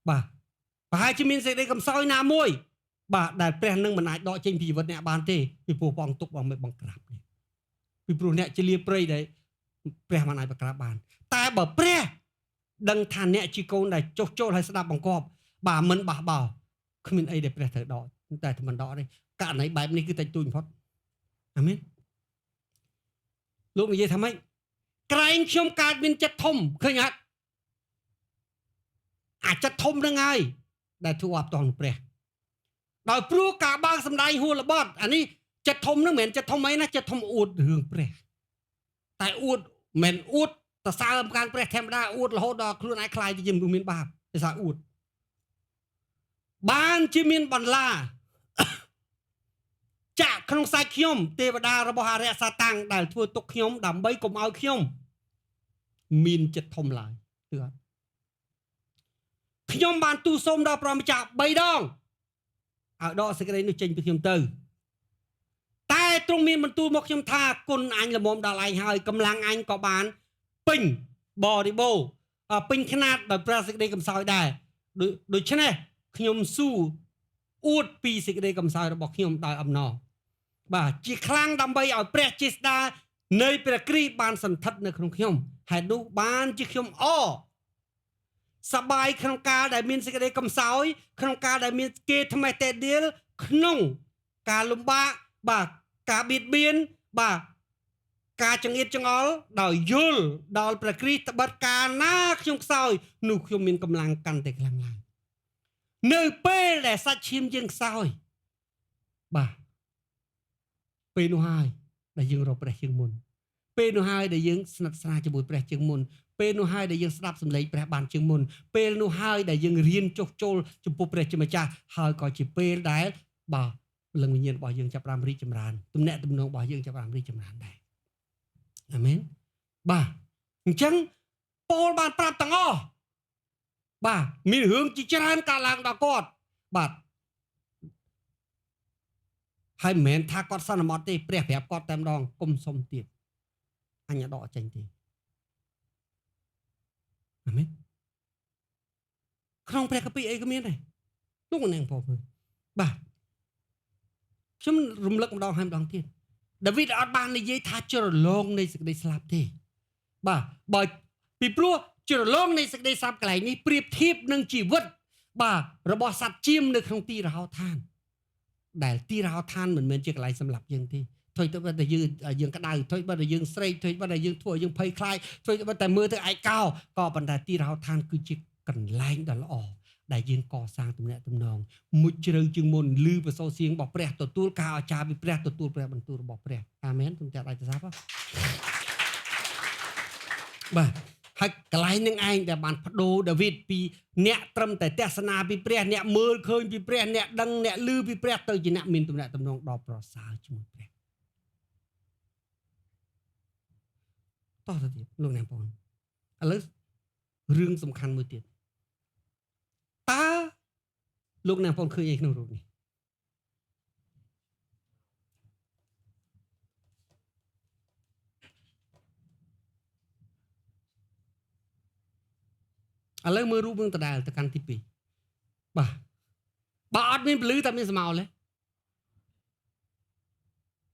បាទប្រហែលជាមានសេចក្តីកំសោយណាមួយបាទដែលព្រះនឹងមិនអាចដកចេញពីជីវិតអ្នកបានទេពីព្រោះព្រះអង្គទុកឲ្យបង្ក្រាបនេះពីព្រោះអ្នកជាលាព្រៃដែលព្រះមិនអាចបង្ក្រាបបានតែបើព្រះដឹងថាអ្នកជាកូនដែលចុះចូលឲ្យស្ដាប់បង្គាប់បាទមិនបះបោគ្មានអីដែលព្រះត្រូវដកតែមិនដកទេករណីបែបនេះគឺតិចតួចបំផុតអាមែនលោកនិយាយថាម៉េចក្រែងខ្ញុំកើតមានចិត្តធំឃើញអត់អាចិត្តធំហ្នឹងហើយដែលធ្វើអបតងព្រះដោយព្រោះការបើកសម្ដែងហួលបត់អានេះចិត្តធំហ្នឹងមិនមែនចិត្តធំអីណាចិត្តធំអួតរឿងព្រះតែអួតមិនអួតតសើមកាងព្រះធម្មតាអួតរហូតដល់ខ្លួនឯងខ្លាយទៅជាមនុស្សមានបាបភាសាអួតបានជាមានបន្លាចាក់ក្នុងសាច់ខ្ញុំទេវតារបស់អរិយសាតាំងដែលធ្វើទុកខ្ញុំដើម្បីកុំឲ្យខ្ញុំមានចិត្តធំឡើយគឺអត់ខ្ញុំបានទូសូមដល់ព្រះម្ចាស់3ដងឲ្យដកសេចក្តីនោះចេញពីខ្ញុំទៅតែទ្រង់មានបន្ទូលមកខ្ញុំថាគុណអញល្មមដល់ឯងហើយកម្លាំងអញក៏បានពេញបរិបូរពេញខ្នាតដោយព្រះសេចក្តីកំសោយដែរដូច្នេះខ្ញុំស៊ូអួតពីសេចក្តីកំសោយរបស់ខ្ញុំដោយអំណរបាទជាខ្លាំងដើម្បីឲ្យព្រះចេស្តានៃព្រះគ្រីស្ទបានសន្ធិដ្ឋនៅក្នុងខ្ញុំហេតុនោះបានជាខ្ញុំអសបាយក្នុងការដែលមានសេចក្តីកំសោយក្នុងការដែលមានគេថ្មេះតេដៀលក្នុងការលំបាកបាទការបៀតបៀនបាទការចង្អៀតចង្អល់ដោយយល់ដល់ព្រះគ្រីស្ទត្បិតកាលណាខ្ញុំខ្សោយនោះខ្ញុំមានកម្លាំងកាន់តែខ្លាំងឡើងនៅពេលដែលសាច់ឈាមយើងខ្សោយបាទពេលនោះហើយដែលយើងរកព្រះជាងមុនពេលនោះហើយដែលយើងស្និទ្ធស្នាលជាមួយព្រះជាងមុនពេលនោះហើយដែលយើងស្ដាប់សម្លេងព្រះបានជាងមុនពេលនោះហើយដែលយើងរៀនចុះចូលចំពោះព្រះជាម្ចាស់ហើយក៏ជាពេលដែលបាទព្រលឹងវិញ្ញាណរបស់យើងចាប់ផ្ដើមរីកចម្រើនទំនាក់ទំនងរបស់យើងចាប់ផ្ដើមរីកចម្រើនដែរអាមែនបាទអញ្ចឹងប៉ូលបានប្រាប់ទាំងអស់បាទមានរឿងជាច្រើនកើតឡើងដល់គាត់បាទហើយមិនមែនថាគាត់សន្មត់ទេព្រះប្រាប់គាត់តែម្ដងកុំសុំទៀតអញដកចេញទេអាមែនក្នុងព្រះគម្ពីរអីក៏មានដែរលោកអ្នកបងប្អូនបាទខ្ញុំរំលឹកម្ដងហើយម្ដងទៀតដាវីតអត់បាននិយាយថាជ្រលងនៃសេចក្តីស្លាប់ទេបាទបើពីព្រោះជ្រលងនៃសេចក្តីស្លាប់កន្លែងនេះប្រៀបធៀបនឹងជីវិតបាទរបស់សត្វចៀមនៅក្នុងទីរហោឋានដែលទីរហោឋានមិនមែនជាកន្លែងសម្លាប់យើងទេ ថុយទៅបើតែយើងក្តៅថុយបើតែយើងស្រេកថុយបើតែយើងធ្វើឲ្យយើងភ័យខ្លាចថុយបើតែមើលទៅឯកោក៏ប៉ុន្តែទីរហោឋានគឺជាកន្លែងដ៏ល្អដែលយើងកសាងទំនាក់ទំនងមុជជ្រៅជាងមុនឮប្រសូរសៀងរបស់ព្រះទទួលការអស្ចារ្យពីព្រះទទួលព្រះបន្ទូលរបស់ព្រះអាមែនសូមចាត់ដៃទៅសាប់បាទហើយកន្លែងនឹងឯងដែលបានបដូរដាវីតពីអ្នកត្រឹមតែទស្សនាពីព្រះអ្នកមើលឃើញពីព្រះអ្នកដឹងអ្នកឮពីព្រះទៅជាអ្នកមានទំនាក់ទំនងដ៏ប្រសើរជាមួយព្រះតោះទៅទៀតលោកអ្នកបងឥឡូវរឿងសំខាន់មួយទៀតតើលោកអ្នកបងឃើញអីក្នុងរូបនេះឥឡូវមើលរូបនឹងដដែលទៅកាន់ទី2បាទបើអត់មានពលឺតែមានស្មោលទេ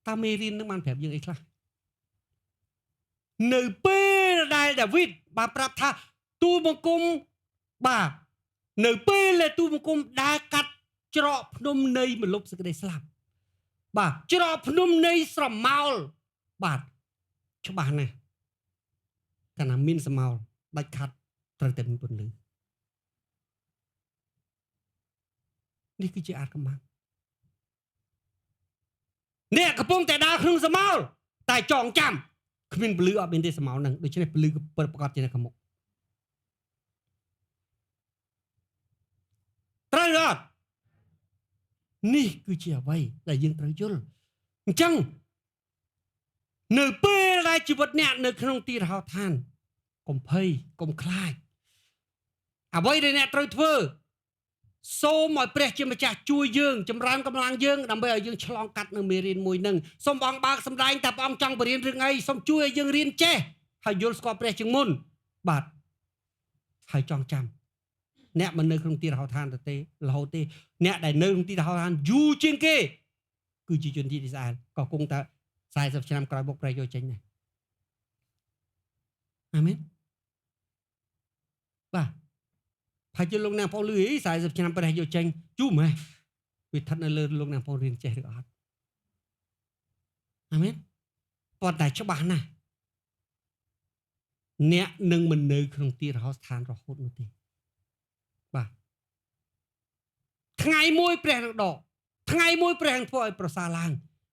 តើមេរៀននឹងបានប្រាប់យើងអីខ្លះនៅពេលដែលដាវីតបានប្រាប់ថាទូលបង្គំបាទនៅពេលដែលទូលបង្គំដើរកាត់ច្រកភ្នំនៃមលុបសេចក្តីស្លាប់បាទច្រកភ្នំនៃស្រមោលបាទច្បាស់ណាស់កាលណាមានស្រមោលដាច់ខាត់ត្រូវតែមានពន្លឺនេះគឺជាអាថ៌កំបាំងអ្នកកំពុងតែដើរក្នុងស្រមោលតែចងចាំគ្មានពន្លឺអត់មានទេស្រមោលហ្នឹងដូច្នេះពន្លឺពិតប្រាកដជានៅខាងមុខត្រូវអត់នេះគឺជាអ្វីដែលយើងត្រូវយល់អញ្ចឹងនៅពេលដែលជីវិតអ្នកនៅក្នុងទីរហោឋានកុំភ័យកុំខ្លាចអ្វីដែលអ្នកត្រូវធ្វើសូមឲ្យព្រះជាម្ចាស់ជួយយើងចម្រើនកម្លាំងយើងដើម្បីឲ្យយើងឆ្លងកាត់នៅមេរៀនមួយនឹងសូមព្រះអង្គបើកសម្ដែងតែព្រះអង្គចង់បរៀនរឿងអីសូមជួយឲ្យយើងរៀនចេះហើយយល់ស្គាល់ព្រះជាងមុនបាទហើយចងចាំអ្នកមិននៅក្នុងទីរហោឋានទៅទេរហូតទេអ្នកដែលនៅក្នុងទីរហោឋានយូរជាងគេគឺជាជនជាតិអ៊ីស្រាអែលក៏គង់តែ40ឆ្នាំក្រោយមកព្រះយកចេញដែរអាមែនបាទហើយជលោកអ្នកបងលឺអី40ឆ្នាំព្រះយកចេញយូរម៉េះវាស្ថិតនៅលើលោកអ្នកបងរៀនចេះឬអត់អាមែនប៉ុន្តែច្បាស់ណាស់អ្នកនឹងមិននៅក្នុងទីរហោស្ថានរហូតនោះទេបាទថ្ងៃមួយព្រះនឹងដកថ្ងៃមួយព្រះនឹងធ្វើឲ្យប្រសើរឡើង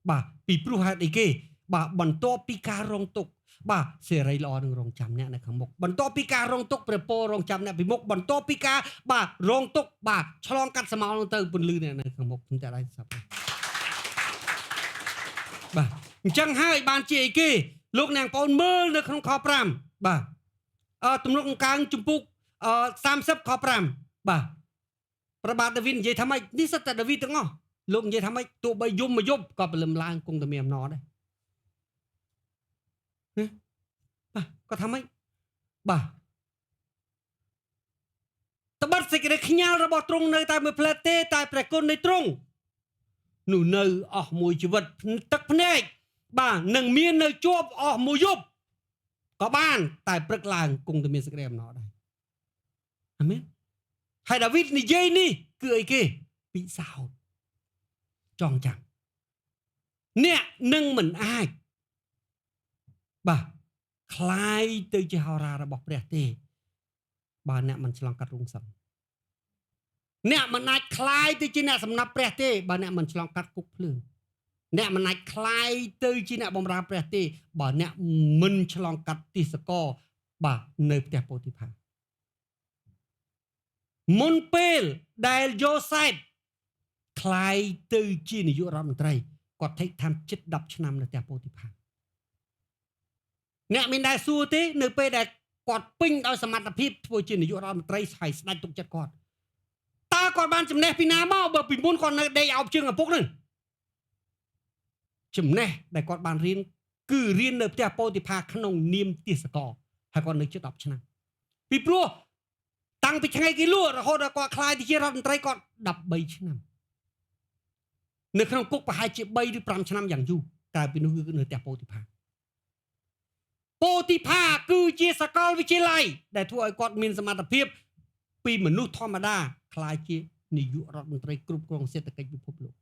បាទពីព្រោះហេតុអីគេបាទបន្ទាប់ពីការរងទុក្ខបាទសេរីល្អនឹងរងចាំអ្នកនៅខាងមុខបន្ទាប់ពីការរងទុក្ខព្រះពររងចាំអ្នកពីមុខបន្ទាប់ពីការបាទរងទុក្ខបាទឆ្លងកាត់សមោលនោះទៅពន្លឺអ្នកនៅខាងមុខខ្ញុំតែដៃសាប់បាទអញ្ចឹងហើយបានជាអីគេលោកអ្នកបងមើលនៅក្នុងខ5បាទទំនុកអង្គការជំពូក30ខ5បាទព្រះបាទដាវីតនិយាយថាម៉េចនេះសិតតែដាវីតទាំងអស់លោកនិយាយថាម៉េចទោះបីយំមួយយប់ក៏ព្រលឹមឡើងគង់តែមានអំណរដែរបាទគាត់ថាម៉េចបាទត្បិតសេចក្តីខ្ញាល់របស់ទ្រង់នៅតែមួយផ្លែទេតែព្រះគុណនៃទ្រង់នោះនៅអស់មួយជីវិតទឹកភ្នែកបាទនឹងមាននៅជាប់អស់មួយយប់ក៏បានតែព្រឹកឡើងគង់តែមានសេចក្តីអំណរដែរអាមែនហើយដាវីតនិយាយនេះគឺអីគេពិសោធន៍ចងចាំអ្នកនឹងមិនអាចបាទคล้ายទៅជាហោរារបស់ព្រះទេបើអ្នកមិនឆ្លងកាត់រូងសឹងអ្នកមិនអាចคล้ายទៅជាអ្នកសំណាប់ព្រះទេបើអ្នកមិនឆ្លងកាត់គុកភ្លើងអ្នកមិនអាចคล้ายទៅជាអ្នកបម្រើព្រះទេបើអ្នកមិនឆ្លងកាត់ទីសកបាទនៅផ្ទះពោធីផាមុនពេលដែលយ៉ូសែបคล้ายទៅជានាយករដ្ឋមន្ត្រីគាត់ថេកថាំជិត10ឆ្នាំនៅផ្ទះពោធីផាអ្នកមានដែរសួរទេនៅពេលដែលគាត់ពេញដោយសមត្ថភាពធ្វើជានាយករដ្ឋមន្ត្រីហើយស្ដេចទុកចិត្តគាត់តើគាត់បានចំណេះពីណាមកបើពីមុនគាត់នៅដេកអោបជើងឪពុកនឹងចំណេះដែលគាត់បានរៀនគឺរៀននៅផ្ទះពោធីផាក្នុងនាមទាសករហើយគាត់នៅជិត10ឆ្នាំពីព្រោះតាំងពីថ្ងៃគេលក់រហូតដល់គាត់ក្លាយទៅជារដ្ឋមន្ត្រីគាត់13ឆ្នាំនៅក្នុងគុកប្រហែលជា3ឬ5ឆ្នាំយ៉ាងយូរក្រៅពីនោះគឺនៅផ្ទះពោធីផាពោធីផាគឺជាសាកលវិទ្យាល័យដែលធ្វើឲ្យគាត់មានសមត្ថភាពពីមនុស្សធម្មតាក្លាយជានាយករដ្ឋមន្ត្រីគ្រប់គ្រងសេដ្ឋកិច្ចពិភពលោក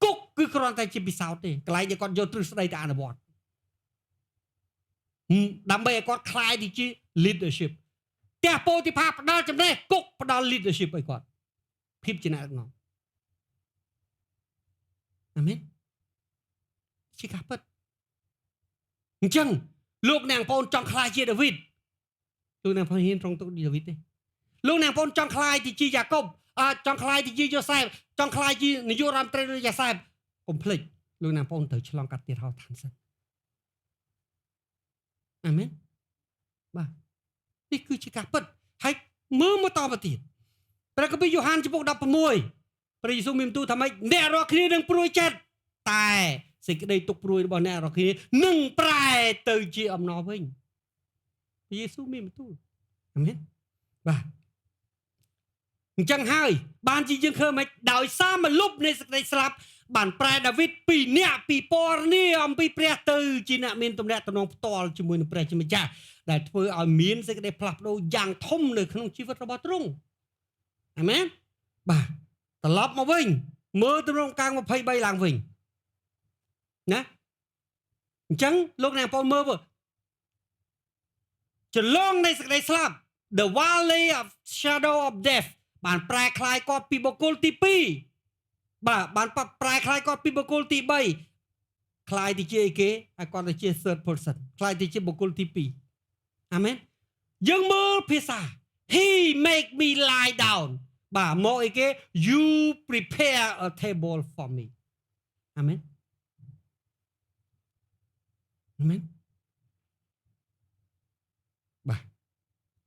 គុក គឺគ្រាន់តែជាពិសោធន៍ទេកន្លែងដែលគាត់យកទ្រឹស្ដីទៅអនុវត្តដើម្បីឲ្យគាត់ក្លាយទៅជា leadership ផ្ទះពោធិផាផ្ដល់ចំណេះគុកផ្ដល់ leadership ឲ្យគាត់ភាពជាអ្នកដឹកនាំអាមែនជាការពិតអញ្ចឹងលោកអ្នកបងប្អូនចង់ក្លាយជាដាវីតលោកអ្នកបងប្អូនហ៊ានត្រង់ទុកដាវីតទេលោកអ្នកបងប្អូនចង់ក្លាយទៅជាយ៉ាកុបចង់ក្លាយទៅជាយូសែបចង់ក្លាយជានាយករដ្ឋមន្ត្រីដូចយ៉ាសែបកុំភ្លេចលោកអ្នកបងប្អូនត្រូវឆ្លងកាត់ទៀតហោឋានសិនអាមែនបាទនេះគឺជាការពិតហើយមើលមកតទៅទៀតព្រះគម្ពីរយ៉ូហានចំពុក16ព្រះយេស៊ូវមានបន្ទូលថាម៉េចអ្នករាល់គ្នានឹងព្រួយចិត្តតែសេចក្តីទុក្ខព្រួយរបស់អ្នករាល់គ្នានឹងប្រែទៅជាអំណរវិញព្រះយេស៊ូវមានបន្ទូលអាមែនបាទអញ្ចឹងហើយបានជាយើងឃើញមិនដោយសារមលុបនៃសេចក្តីស្លាប់បានប្រែដាវីតពីអ្នកពីពរនាអំពីព្រះទៅជាអ្នកមានទំនាក់ទំនងផ្ទាល់ជាមួយនឹងព្រះជាម្ចាស់ដែលធ្វើឲ្យមានសេចក្តីផ្លាស់ប្ដូរយ៉ាងធំនៅក្នុងជីវិតរបស់ទ្រង់អាមែនបាទត្រឡប់មកវិញមើលទំនុកកាំង23ឡើងវិញណាអញ្ចឹងលោកអ្នកបងមើលចលងនៃសេចក្តីស្លាប់ The Valley of Shadow of Death បានប្រែក្លាយគាត់ពីបុគ្គលទី2បាទបានប្រែក្លាយគាត់ពីបុគ្គលទី3ក្លាយទៅជាអីគេហើយគាត់ទៅជា third person ក្លាយទៅជាបុគ្គលទី2អាមែនយើងមើលភាសា He make me lie down បាទមកអីគេ You prepare a table for me អាមែនអាមែនបាទ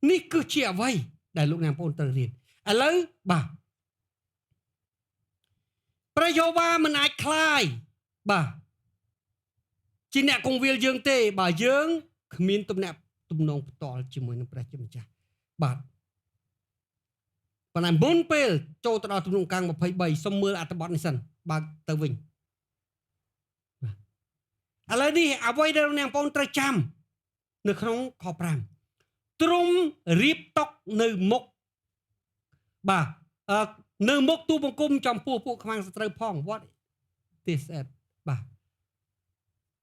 នេះគឺជាអ្វីដែលលោកអ្នកបងប្អូនត្រូវរៀនឥឡូវបាទព្រះយេហូវ៉ាមិនអាចក្លាយបាទជាអ្នកគង្វាលយើងទេបើយើងគ្មានទំនាក់ទំនងផ្ទាល់ជាមួយនឹងព្រះជាម្ចាស់បាទប៉ុន្តែមុនពេលចូលទៅដល់ទំនុកកាំង23សូមមើលអត្ថបទនេះសិនបើកទៅវិញបាទឥឡូវនេះអ្វីដែលអ្នកបងប្អូនត្រូវចាំនៅក្នុងខ5ទ្រង់រៀបតុនៅមុខបាទអឺនៅមុខទូបង្គំចំពោះពួកខ្មាំងសត្រូវផង What this at បាទ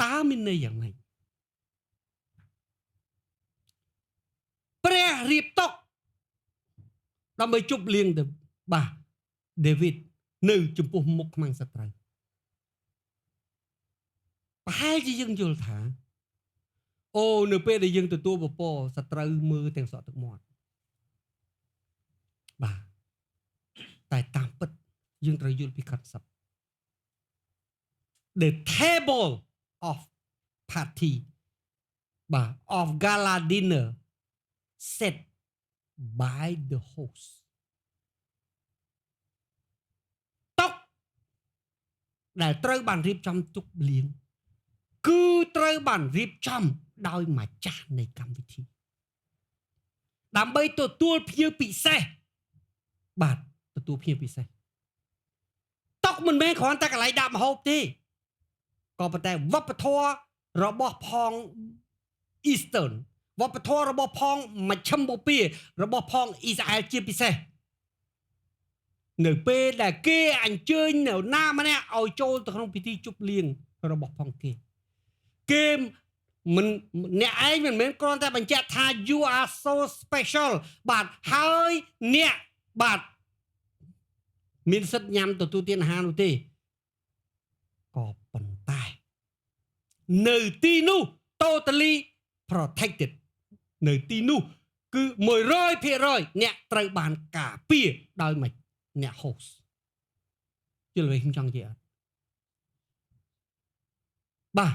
តើមានន័យយ៉ាងម៉េចព្រះរៀបតុដើម្បីជប់លៀងទៅបាទដេវីតនៅចំពោះមុខខ្មាំងសត្រូវប្រហែលជាយើងយល់ថាអូនៅពេលដែលយើងទទួលពពសត្រូវមើលទាំងសក់ទឹកមាត់បាទតែតាមពិតយើងត្រូវយល់ពី concept the table of party បាទ of gala dinner set by the host តុដែលត្រូវបានរៀបចំទុកលៀងគឺត្រូវបានរៀបចំដោយម្ចាស់នៃកម្មវិធីដើម្បីទទួលភ្ញៀវពិសេសបាទទទួលភ្ញៀវពិសេសតុមិនមែនគ្រាន់តែកន្លែងដាក់ម្ហូបទេក៏ប៉ុន្តែវប្បធម៌របស់ផង Eastern វប្បធម៌របស់ផងមជ្ឈិមបូព៌ារបស់ផងអ៊ីស្រាអែលជាពិសេសនៅពេលដែលគេអញ្ជើញនៅណាម្នាក់ឲ្យចូលទៅក្នុងពិធីជប់លៀងរបស់ផងគេគេមិនអ្នកឯងមិនមែនគ្រាន់តែបញ្ជាក់ថា you are so special បាទហើយអ្នកបាទមានសិទ្ធិញ៉ាំទទួលទានអាហារនោះទេក៏ប៉ុន្តែនៅទីនោះ totally protected នៅទីនោះគឺ100%អ្នកត្រូវបានការពារដោយអ្នក host យល់ទេខ្ញុំចង់និយាយអត់បាទ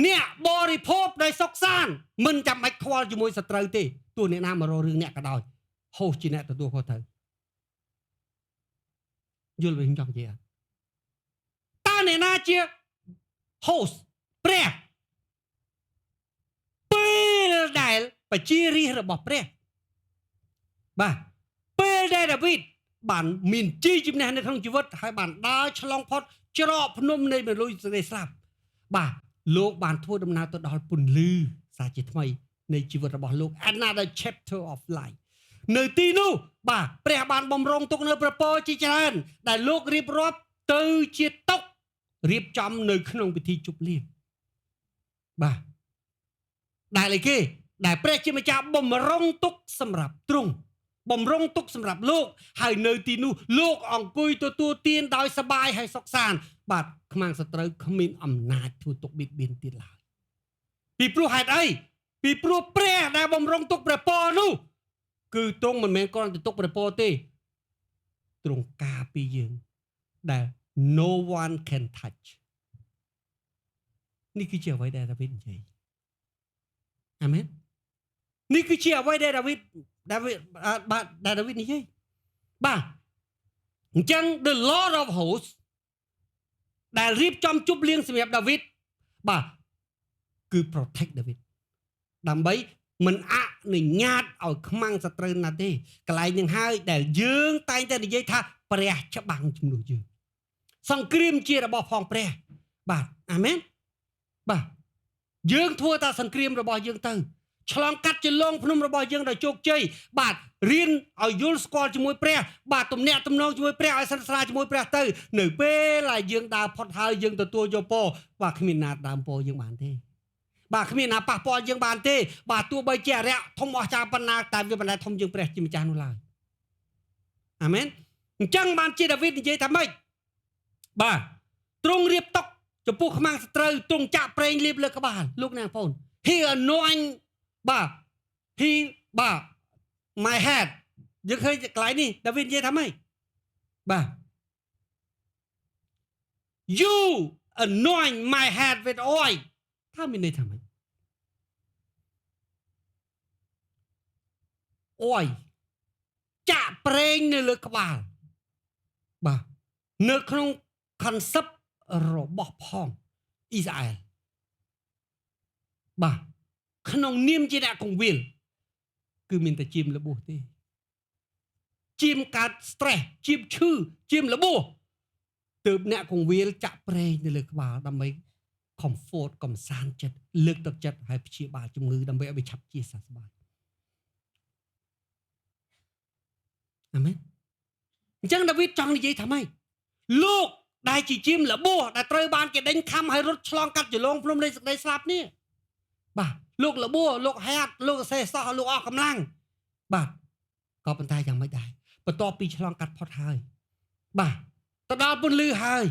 អ្នកបរិភោគដោយសុខសាន្តមិនចាំបាច់ខ្វល់ជាមួយសត្រូវទេទោះអ្នកណាមករករឿងអ្នកក៏ដោយ host ជាអ្នកទទួលខុសត្រូវយល់ទេខ្ញុំចង់និយាយអត់តើអ្នកណាជា host ព្រះពេលដែលប្រជារាស្ត្ររបស់ព្រះបាទពេលដែលដាវីតបានមានជ័យជំនះនៅក្នុងជីវិតហើយបានដើរឆ្លងផុតច្រកភ្នំនៃមលុយសេចក្តីស្លាប់បាទលោកបានធ្វើដំណើរទៅដល់ពន្លឺសាជាថ្មីនៃជីវិតរបស់លោក another chapter of life នៅទីនោះបាទព្រះបានបំរុងទុកនៅប្រពរជាច្រើនដែលលោករៀបរាប់ទៅជាតុ រៀបចំនៅក្នុងពិធីជប់លៀងបាទដែលអីគេដែលព្រះជាម្ចាស់បំរុងទុកសម្រាប់ទ្រង់បំរុងទុកសម្រាប់លោកហើយនៅទីនោះលោកអង្គុយទទួលទានដោយសបាយហើយសុខសាន្តបាទខ្មាំងសត្រូវគ្មានអំណាចធ្វើទុកបៀតបៀនទៀតឡើយពីព្រោះហេតុអីពីព្រោះព្រះដែលបំរុងទុកព្រះពរនោះគឺទ្រង់មិនមែនគ្រាន់តែទុកព្រះពរទេទ្រង់ការពីយើងដែល no one can touch នេះគឺជាអ្វីដែលដាវីតនិយាយអាមែននេះគឺជាអ្វីដែលដាវីតដាវីតបាទដែលដាវីតនិយាយបាទអញ្ចឹង the Lord of hosts ដែលរៀបចំជប់លៀងសម្រាប់ដាវីតបាទគឺ protect ដាវីតដើម្បីមិនអនុញ្ញាតឲ្យខ្មាំងសត្រូវណាទេកន្លែងនឹងហើយដែលយើងតែងតែនិយាយថាព្រះច្បាំងជំនួសយើងសង្គ្រាមជារបស់ផងព្រះបាទអាមែនបាទយើងធ្វើតែសង្គ្រាមរបស់យើងទៅឆ្លងកាត់ជលងភ្នំរបស់យើងដោយជោគជ័យបាទរៀនឲ្យយល់ស្គាល់ជាមួយព្រះបាទទំនាក់ទំនងជាមួយព្រះឲ្យសិនស្រាជាមួយព្រះទៅនៅពេលដែលយើងដើរផុតហើយយើងទទួលយកពរបាទគ្មានណាដើមពរយើងបានទេបាទគ្មានណាប៉ះពាល់យើងបានទេបាទទោះបីជាអរិយធំអស្ចារ្យប៉ុណ្ណាតែវាមិនដែលធំជាងព្រះជាម្ចាស់នោះឡើយអាមែនអញ្ចឹងបានជាដាវីតនិយាយថាម៉េចបាទទ្រង់រៀបតុចំពោះខ្មាំងសត្រូវទ្រង់ចាក់ប្រេងលាបលើក្បាលលោកអ្នកបងប្អូន He anoint បាទ he បាទ my head យើងឃើញកន្លែងនេះដាវីតនិយាយថាម៉េចបាទ You anoint my head with oil ថាមានន័យថាម៉េច oil ចាក់ប្រេងនៅលើក្បាលបាទនៅក្នុង concept របស់ផងអ៊ីស្រាអែលបាទក្នុងនាមជាអ្នកគង្វាលគឺមានតែជាមរបួសទេជាមកើត stress ជាមឈឺជាមរបួសទើបអ្នកគង្វាលចាក់ប្រេងនៅលើក្បាលដើម្បី comfort កំសាន្តចិត្តលើកទឹកចិត្តហើយព្យាបាលជំងឺដើម្បីឲ្យវាឆាប់ជាសះស្បើយអាមែនអញ្ចឹងដាវីតចង់និយាយថាម៉េចលោកដែលជាជាមរបួសដែលត្រូវបានគេដេញខំឲ្យរត់ឆ្លងកាត់ជលងភ្នំនៃសេចក្តីស្លាប់នេះបាទលោករបួសលោកហាត់លោកសេះសោះលោកអស់កម្លាំងបាទក៏ប៉ុន្តែយ៉ាងម៉េចដែរបន្ទាប់ពីឆ្លងកាត់ផុតហើយបាទទៅដល់ពន្លឺហើយ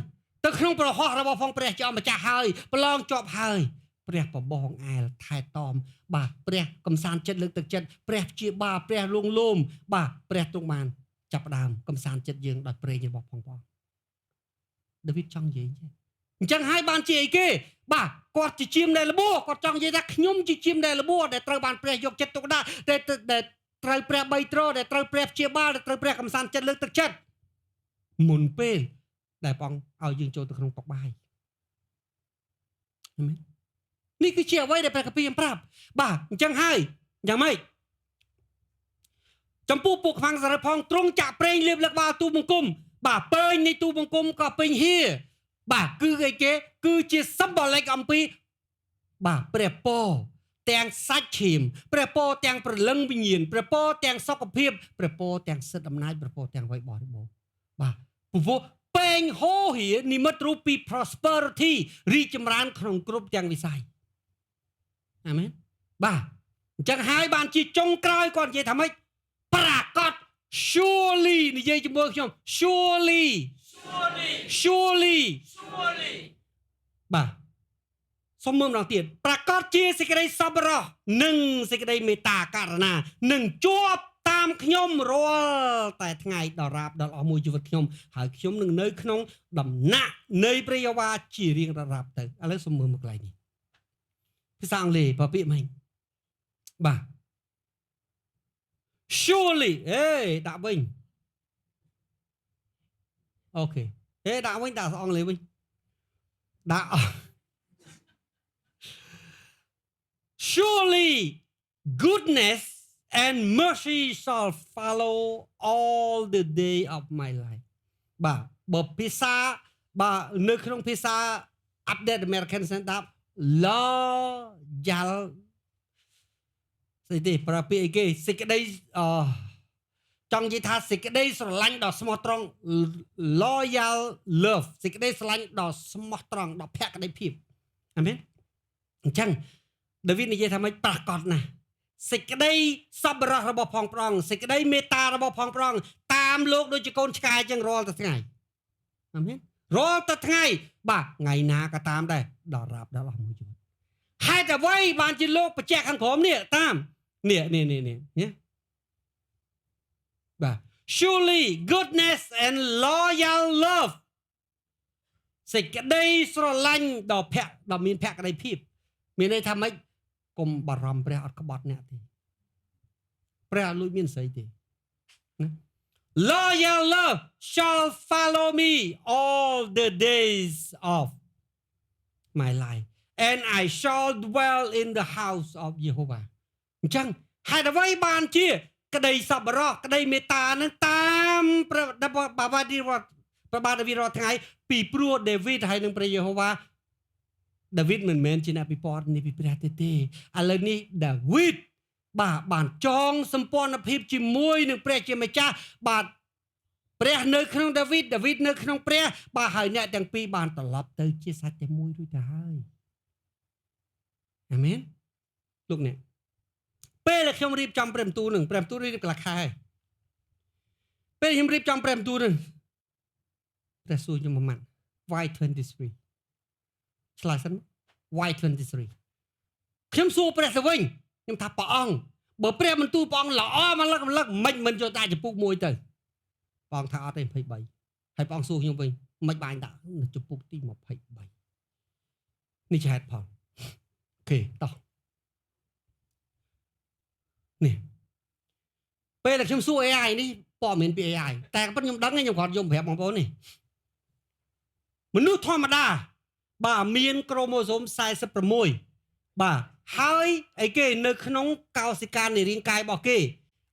ទៅក្នុងប្រហោះរបស់ផងព្រះជាម្ចាស់ហើយប្រឡងជាប់ហើយព្រះប្របងអែលថែទាំបាទព្រះកំសាន្តចិត្តលើកទឹកចិត្តព្រះព្យាបាលព្រះលួងលោមបាទព្រះទ្រង់បានចាប់ផ្ដើមកំសាន្តចិត្តយើងដោយប្រេងរបស់ផងព្រះដាវីតចង់និយាយអញ្ចឹងហើយបានជាអីគេបាទគាត់ជាជាមដែលរបួសគាត់ចង់និយាយថាខ្ញុំជាជាមដែលរបួសដែលត្រូវបានព្រះយកចិត្តទុកដាក់ដែលត្រូវព្រះបីត្រដែលត្រូវព្រះព្យាបាលដែលត្រូវព្រះកំសាន្តចិត្តលើកទឹកចិត្តមុនពេលដែលព្រះអង្គឲ្យយើងចូលទៅក្នុងតុបាយអាមែននេះគឺជាអ្វីដែលព្រះគម្ពីរប្រាប់បាទអញ្ចឹងហើយយ៉ាងម៉េចចំពោះពួកខ្វាំងសរិផងទ្រង់ចាក់ប្រេងលាបលើក្បាលទូបង្គំបាទពេញនៃទូបង្គំក៏ពេញហៀបាទគឺអីគេគឺជា symbolic អំពីបាទព្រះពរទាំងសាច់ឈាមព្រះពរទាំងព្រលឹងវិញ្ញាណព្រះពរទាំងសុខភាពព្រះពរទាំងសិទ្ធិអំណាចព្រះពរទាំងវ័យបរិបូរណ៍បាទព្រោះពេងហោហៀនិមិត្តរូបពី prosperity រីកចម្រើនក្នុងគ្រប់ទាំងវិស័យអាមែនបាទអញ្ចឹងហើយបានជាចុងក្រោយគាត់និយាយថាម៉េចប្រាកដ surely និយាយជាមួយខ្ញុំ surely Surely. Surely. Surely. បាទសូមមើលម្ដងទៀតប្រាកដជាសេចក្តីសប្បុរសនិងសេចក្តីមេត្តាករុណានឹងជាប់តាមខ្ញុំរាល់តែថ្ងៃដល់រាបដល់អស់មួយជីវិតខ្ញុំហើយខ្ញុំនឹងនៅក្នុងដំណាក់នៃព្រះយេហូវ៉ាជារៀងរាបទៅឥឡូវសូមមើលមកកន្លែងនេះភាសាអង់គ្លេសបើពាក្យមិញបាទ surely អេដាក់វិញ OK ហេដាក់វិញដាក់អង់គ្លេសវិញដាក់ Surely goodness and mercy shall follow all the day of my life បាទបើភាសាបាទនៅក្នុងភាសា Update American Standard loyal ស្អីទេប្រើពាក្យអីគេសេចក្តីអ ចង់និយាយថាសេចក្តីស្រឡាញ់ដ៏ស្មោះត្រង់ loyal love សេចក្តីស្រឡាញ់ដ៏ស្មោះត្រង់ដ៏ភក្តីភាពអាមែនអញ្ចឹងដាវីតនិយាយថាម៉េចប្រាកដណាស់សេចក្តីសប្បុរសរបស់ផងព្រះអង្គសេចក្តីមេត្តារបស់ផងព្រះអង្គតាមលោកដូចជាកូនឆ្កែអញ្ចឹងរាល់តែថ្ងៃអាមែនរាល់តែថ្ងៃបាទថ្ងៃណាក៏តាមដែរដល់រាបដល់អស់មួយជីវិតហេតុអ្វីបានជាលោកបញ្ជាក់ខាងក្រោមនេះតាមនេះនេះនេះនេះនេះបាទ Surely goodness and loyal love សេចក្តីស្រឡាញ់ដ៏ភក្ដ៏មានភក្តីភាពមានន័យថាម៉េចកុំបារម្ភព្រះអត់ក្បត់អ្នកទេព្រះអត់លួចមានស្រីទេណា Loyal love shall follow me all the days of my life, and I shall dwell in the house of Jehovah. អញ្ចឹងហេតុអ្វីបានជា ក្តីសប្បុរសក្តីមេត្តានឹងតាមព្រះបាបាឌីរព្រះបាទដាវីតរាល់ថ្ងៃពីព្រោះដាវីតហើយនឹងព្រះយេហូវ៉ាដាវីតមិនមែនជាអ្នកពិព័រណ៍នេះពីព្រះទេទេឥឡូវនេះដាវីតបាទបានចងសម្ព័ន្ធភាពជាមួយនឹងព្រះជាម្ចាស់បាទព្រះនៅក្នុងដាវីតដាវីតនៅក្នុងព្រះបាទហើយអ្នកទាំងពីរបានត្រឡប់ទៅជាសាច់តែមួយរួចទៅហើយអាមែនលោកអ្នកពេលដែលខ្ញុំរៀបចំព្រះបន្ទូលនឹងព្រះបន្ទូលរៀបកន្លះខែពេលខ្ញុំរៀបចំព្រះបន្ទូលនឹងព្រះសួរខ្ញុំមួយម៉ាត់ "Why 23?" ឆ្លើយសិន "Why 23?" ខ្ញុំសួរព្រះទៅវិញខ្ញុំថាព្រះអង្គបើព្រះបន្ទូលព្រះអង្គល្អមកលឹកម្លឹកមិនមិនយកដាក់ចំពុកមួយទៅព្រះអង្គថាអត់ទេ23ហើយព្រះអង្គសួរខ្ញុំវិញមិនបាញ់ដាក់នៅចំពុកទី23នេះជាហេតុផល OK តោះនេះពេលដែលខ្ញុំសួរ AI នេះព័ត៌មានពី AI តែប៉ុន្តែខ្ញុំដឹងខ្ញុំគ្រាន់យកប្រាប់បងប្អូននេះមនុស្សធម្មតាបាទមានក្រូម៉ូសូម46បាទហើយអីគេនៅក្នុងកោសិកានៃរាងកាយរបស់គេ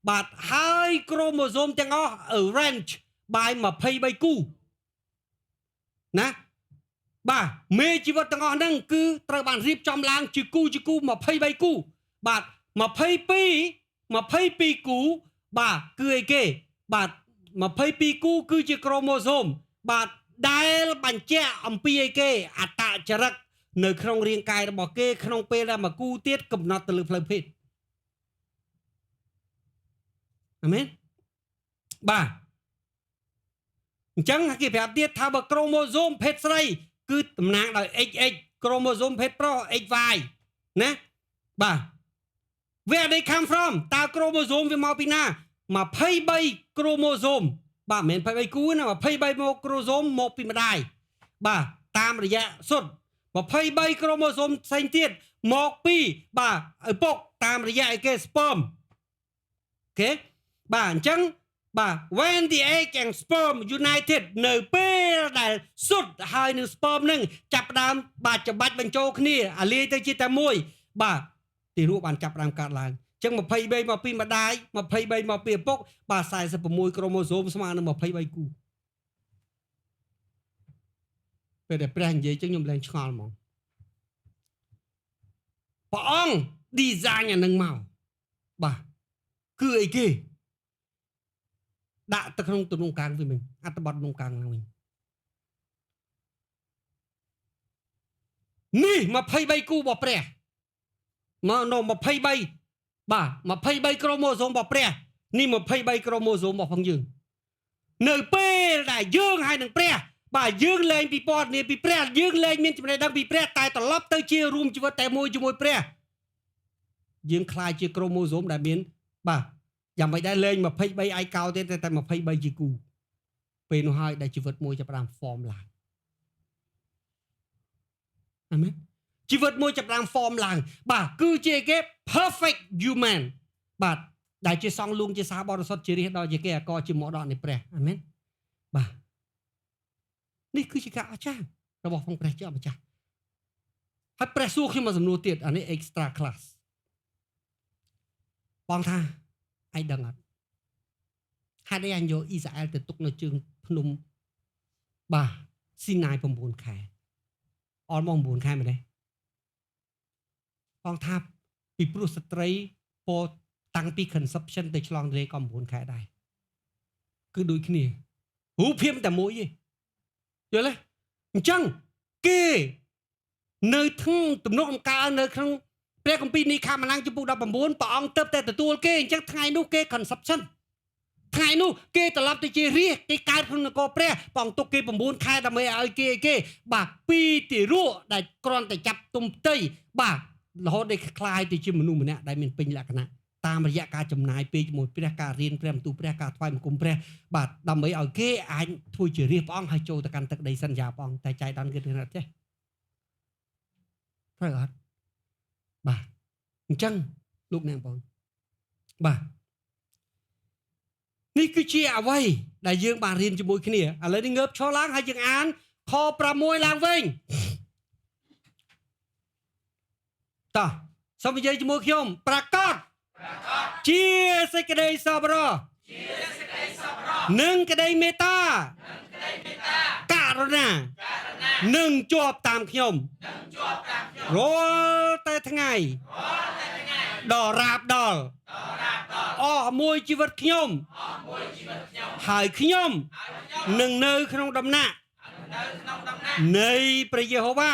បាទហើយក្រូម៉ូសូមទាំងអស់ arrange by 23គូណាបាទមេជីវិតទាំងអស់ហ្នឹងគឺត្រូវបានរៀបចំឡើងជាគូជាគូ23គូបាទ22 22គូបាទគឺអីគេបាទ22គូគឺជាក្រូម៉ូសូមបាទដែលបញ្ជាក់អំពីអីគេអត្តចរិតនៅក្នុងរាងកាយរបស់គេក្នុងពេលដែលមួយគូទៀតកំណត់ទៅលើផ្លូវភេទអាមែនបាទអញ្ចឹងគេប្រាប់ទៀតថាបើក្រូម៉ូសូមភេទស្រី គឺតំណាងដោយ XX ក្រូម៉ូសូមភេទប្រុស XY ណាបាទ Where they come from? តើក្រូម៉ូសូមវាមកពីណា23ក្រូម៉ូសូមបាទមិនមែន23គូណា23មកក្រូសូមមកពីម្ដាយបាទតាមរយៈសុទ្ធ23ក្រូម៉ូសូមផ្សេងទៀតមកពីបាទឪពុកតាមរយៈអីគេ sperm OK បាទអញ្ចឹងបាទ when the egg and sperm united នៅពេលដែលសុទ្ធហើយនឹង sperm នឹងចាប់ផ្ដើមបាទច្បាច់បញ្ចូលគ្នាអាលាយទៅជាតែមួយបាទទារកបានចាប់ផ្ដើមកើតឡើងអញ្ចឹង23មកពីម្ដាយ23មកពីឪពុកបាទ46ក្រូម៉ូសូមស្មើនឹង23គូពេលដែលព្រះនិយាយចឹងខ្ញុំលែងឆ្ងល់ហ្មងព្រះអង្គ design អានឹងមកបាទគឺអីគេដាក់ទៅក្នុងទំនុកកាងវិញវិញអត្ថបទទំនុកកាងឡើងវិញនេះ23គូរបស់ព្រះមកនៅ23បាទ23ក្រូម៉ូសូមរបស់ព្រះនេះ23ក្រូម៉ូសូមរបស់ផងយើងនៅពេលដែលយើងហើយនឹងព្រះបាទយើងលែងពីពណ៌នាពីព្រះយើងលែងមានចំណេះដឹងពីព្រះតែត្រឡប់ទៅជារួមជីវិតតែមួយជាមួយព្រះយើងក្លាយជាក្រូម៉ូសូមដែលមានបាទយ៉ាងម៉េចដែរលែង23ឯកោទេតែ23ជាគូពេលនោះហើយដែលជីវិតមួយចាប់ផ្ដើម form ឡើងអាមែនជីវិតមួយចាប់ផ្ដើម form ឡើងបាទគឺជាគេ perfect human បាទដែលជាសង្ឃលួងជាសារបរិសុទ្ធជារាជដល់ជាគេអកជាមរតកនៃព្រះអាមែនបាទនេះគឺជាការអស្ចារ្យរបស់ផងព្រះជាម្ចាស់ហើយព្រះសួរខ្ញុំមួយសំណួរទៀតអានេះ extra class បងថាឯងដឹងអត់ហេតុអីអញយកអ៊ីស្រាអែលទៅទុកនៅជើងភ្នំបាទស៊ីណាយ9ខែអល់មក9ខែមែនទេបងថាពីព្រោះស្ត្រីពោតាំងពី conception ទៅឆ្លងទន្លេក៏9ខែដែរ គឺដូចគ្នារូបភាពតែមួយទេយល់ទេអញ្ចឹងគេនៅក្នុងទំនុកដំកើនៅក្នុងព្រះគម្ពីរនេះខាមឡាំងជំពូក19ព្រះអង្គទៅតែទទួលគេអញ្ចឹងថ្ងៃនោះគេ conception ថ្ងៃនោះគេត្រឡប់ទៅជារាជគេកើតក្នុងនគរព្រះព្រះអង្គទុកគេ9ខែដើម្បីឲ្យគេគេបាទពីទារកដែលគ្រាន់តែចាប់ទុំផ្ទៃបាទរហូតដល់ក្លាយទៅជាមនុស្សម្នាក់ដែលមានពេញលក្ខណៈតាមរយៈការចំណាយពេលជាមួយព្រះការរៀនព្រះបន្ទូលព្រះការថ្វាយបង្គំព្រះបាទដើម្បីឲ្យគេអាចធ្វើជារាជព្រះអង្គហើយចូលទៅកាន់ទឹកដីសន្យាព្រះអង្គតែចៃដន្យគេធ្វើអត់ចេះត្រូវអត់បាទអញ្ចឹងលោកអ្នកបងបាទនេះគឺជាអ្វីដែលយើងបានរៀនជាមួយគ្នាឥឡូវនេះងើបឈរឡើងហើយយើងអានខ6ឡើងវិញតោះសូមនិយាយជាមួយខ្ញុំប្រកាសជាសេចក្តីសប្បុរសនិងក្តីមេត្តាករុណានឹងជាប់តាមខ្ញុំរាល់តែថ្ងៃដល់រាបដល់អស់មួយជីវិតខ្ញុំហើយខ្ញុំនឹងនៅក្នុងដំណាក់នៃព្រះយេហូវ៉ា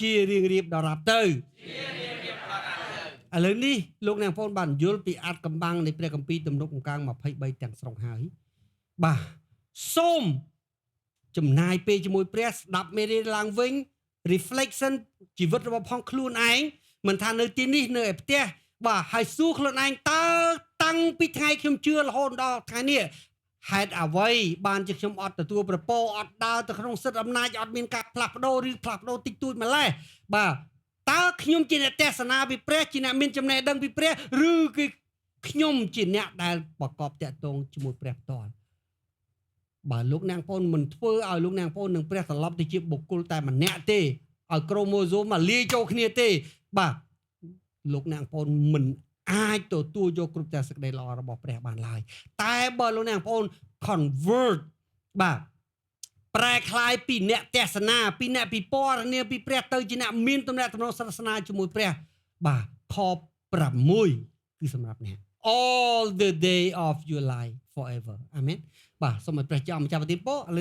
ជារៀងរៀបដល់រាបទៅឥឡូវនេះលោកអ្នកបងប្អូនបានយល់ពីអាថ៌កំបាំងនៃព្រះគម្ពីរទំនុកបង្កើង23ទាំងស្រុងហើយបាទសូមចំណាយពេលជាមួយព្រះស្ដាប់មេរៀនឡើងវិញ reflection ជីវិតរបស់ផងខ្លួនឯងមិនថានៅទីនេះនៅឯផ្ទះបាទហើយសួរខ្លួនឯងតើតាំងពីថ្ងៃខ្ញុំជឿរហូតដល់ថ្ងៃនេះហេតុអ្វីបានជាខ្ញុំអត់ទទួលប្រពោអត់ដើរទៅក្នុងសិទ្ធិអំណាចអត់មានការផ្លាស់ប្ដូរឬផ្លាស់ប្ដូរតិចតួចម្លេះបាទតើខ្ញុំជាអ្នកទេសនាពីព្រះជាអ្នកមានចំណេះដឹងពីព្រះឬគឺខ្ញុំជាអ្នកដែលប្រកបតាក់ទងជាមួយព្រះផ្ទាល់បើលោកអ្នកបងមិនធ្វើឲ្យលោកអ្នកបងនឹងព្រះត្រឡប់ទៅជាបុគ្គលតែម្នាក់ទេឲ្យក្រូម៉ូសូមមកលាយចូលគ្នាទេបាទលោកអ្នកបងមិនអាចទទួលយកគ្រប់តែសេចក្តីល្អរបស់ព្រះបានឡើយតែបើលោកអ្នកបង convert បាទប្រែក្លាយពីអ្នកទេសនាពីអ្នកពិពណ៌នាពីព្រះទៅជាអ្នកមានទំនាក់ទំនងសាសនាជាមួយព្រះបាទខ6គឺសម្រាប់អ្នក all the day of your life forever អាមែនបាទសូមឲ្យព្រះជាម្ចាស់ប្រទានពរឥឡូវ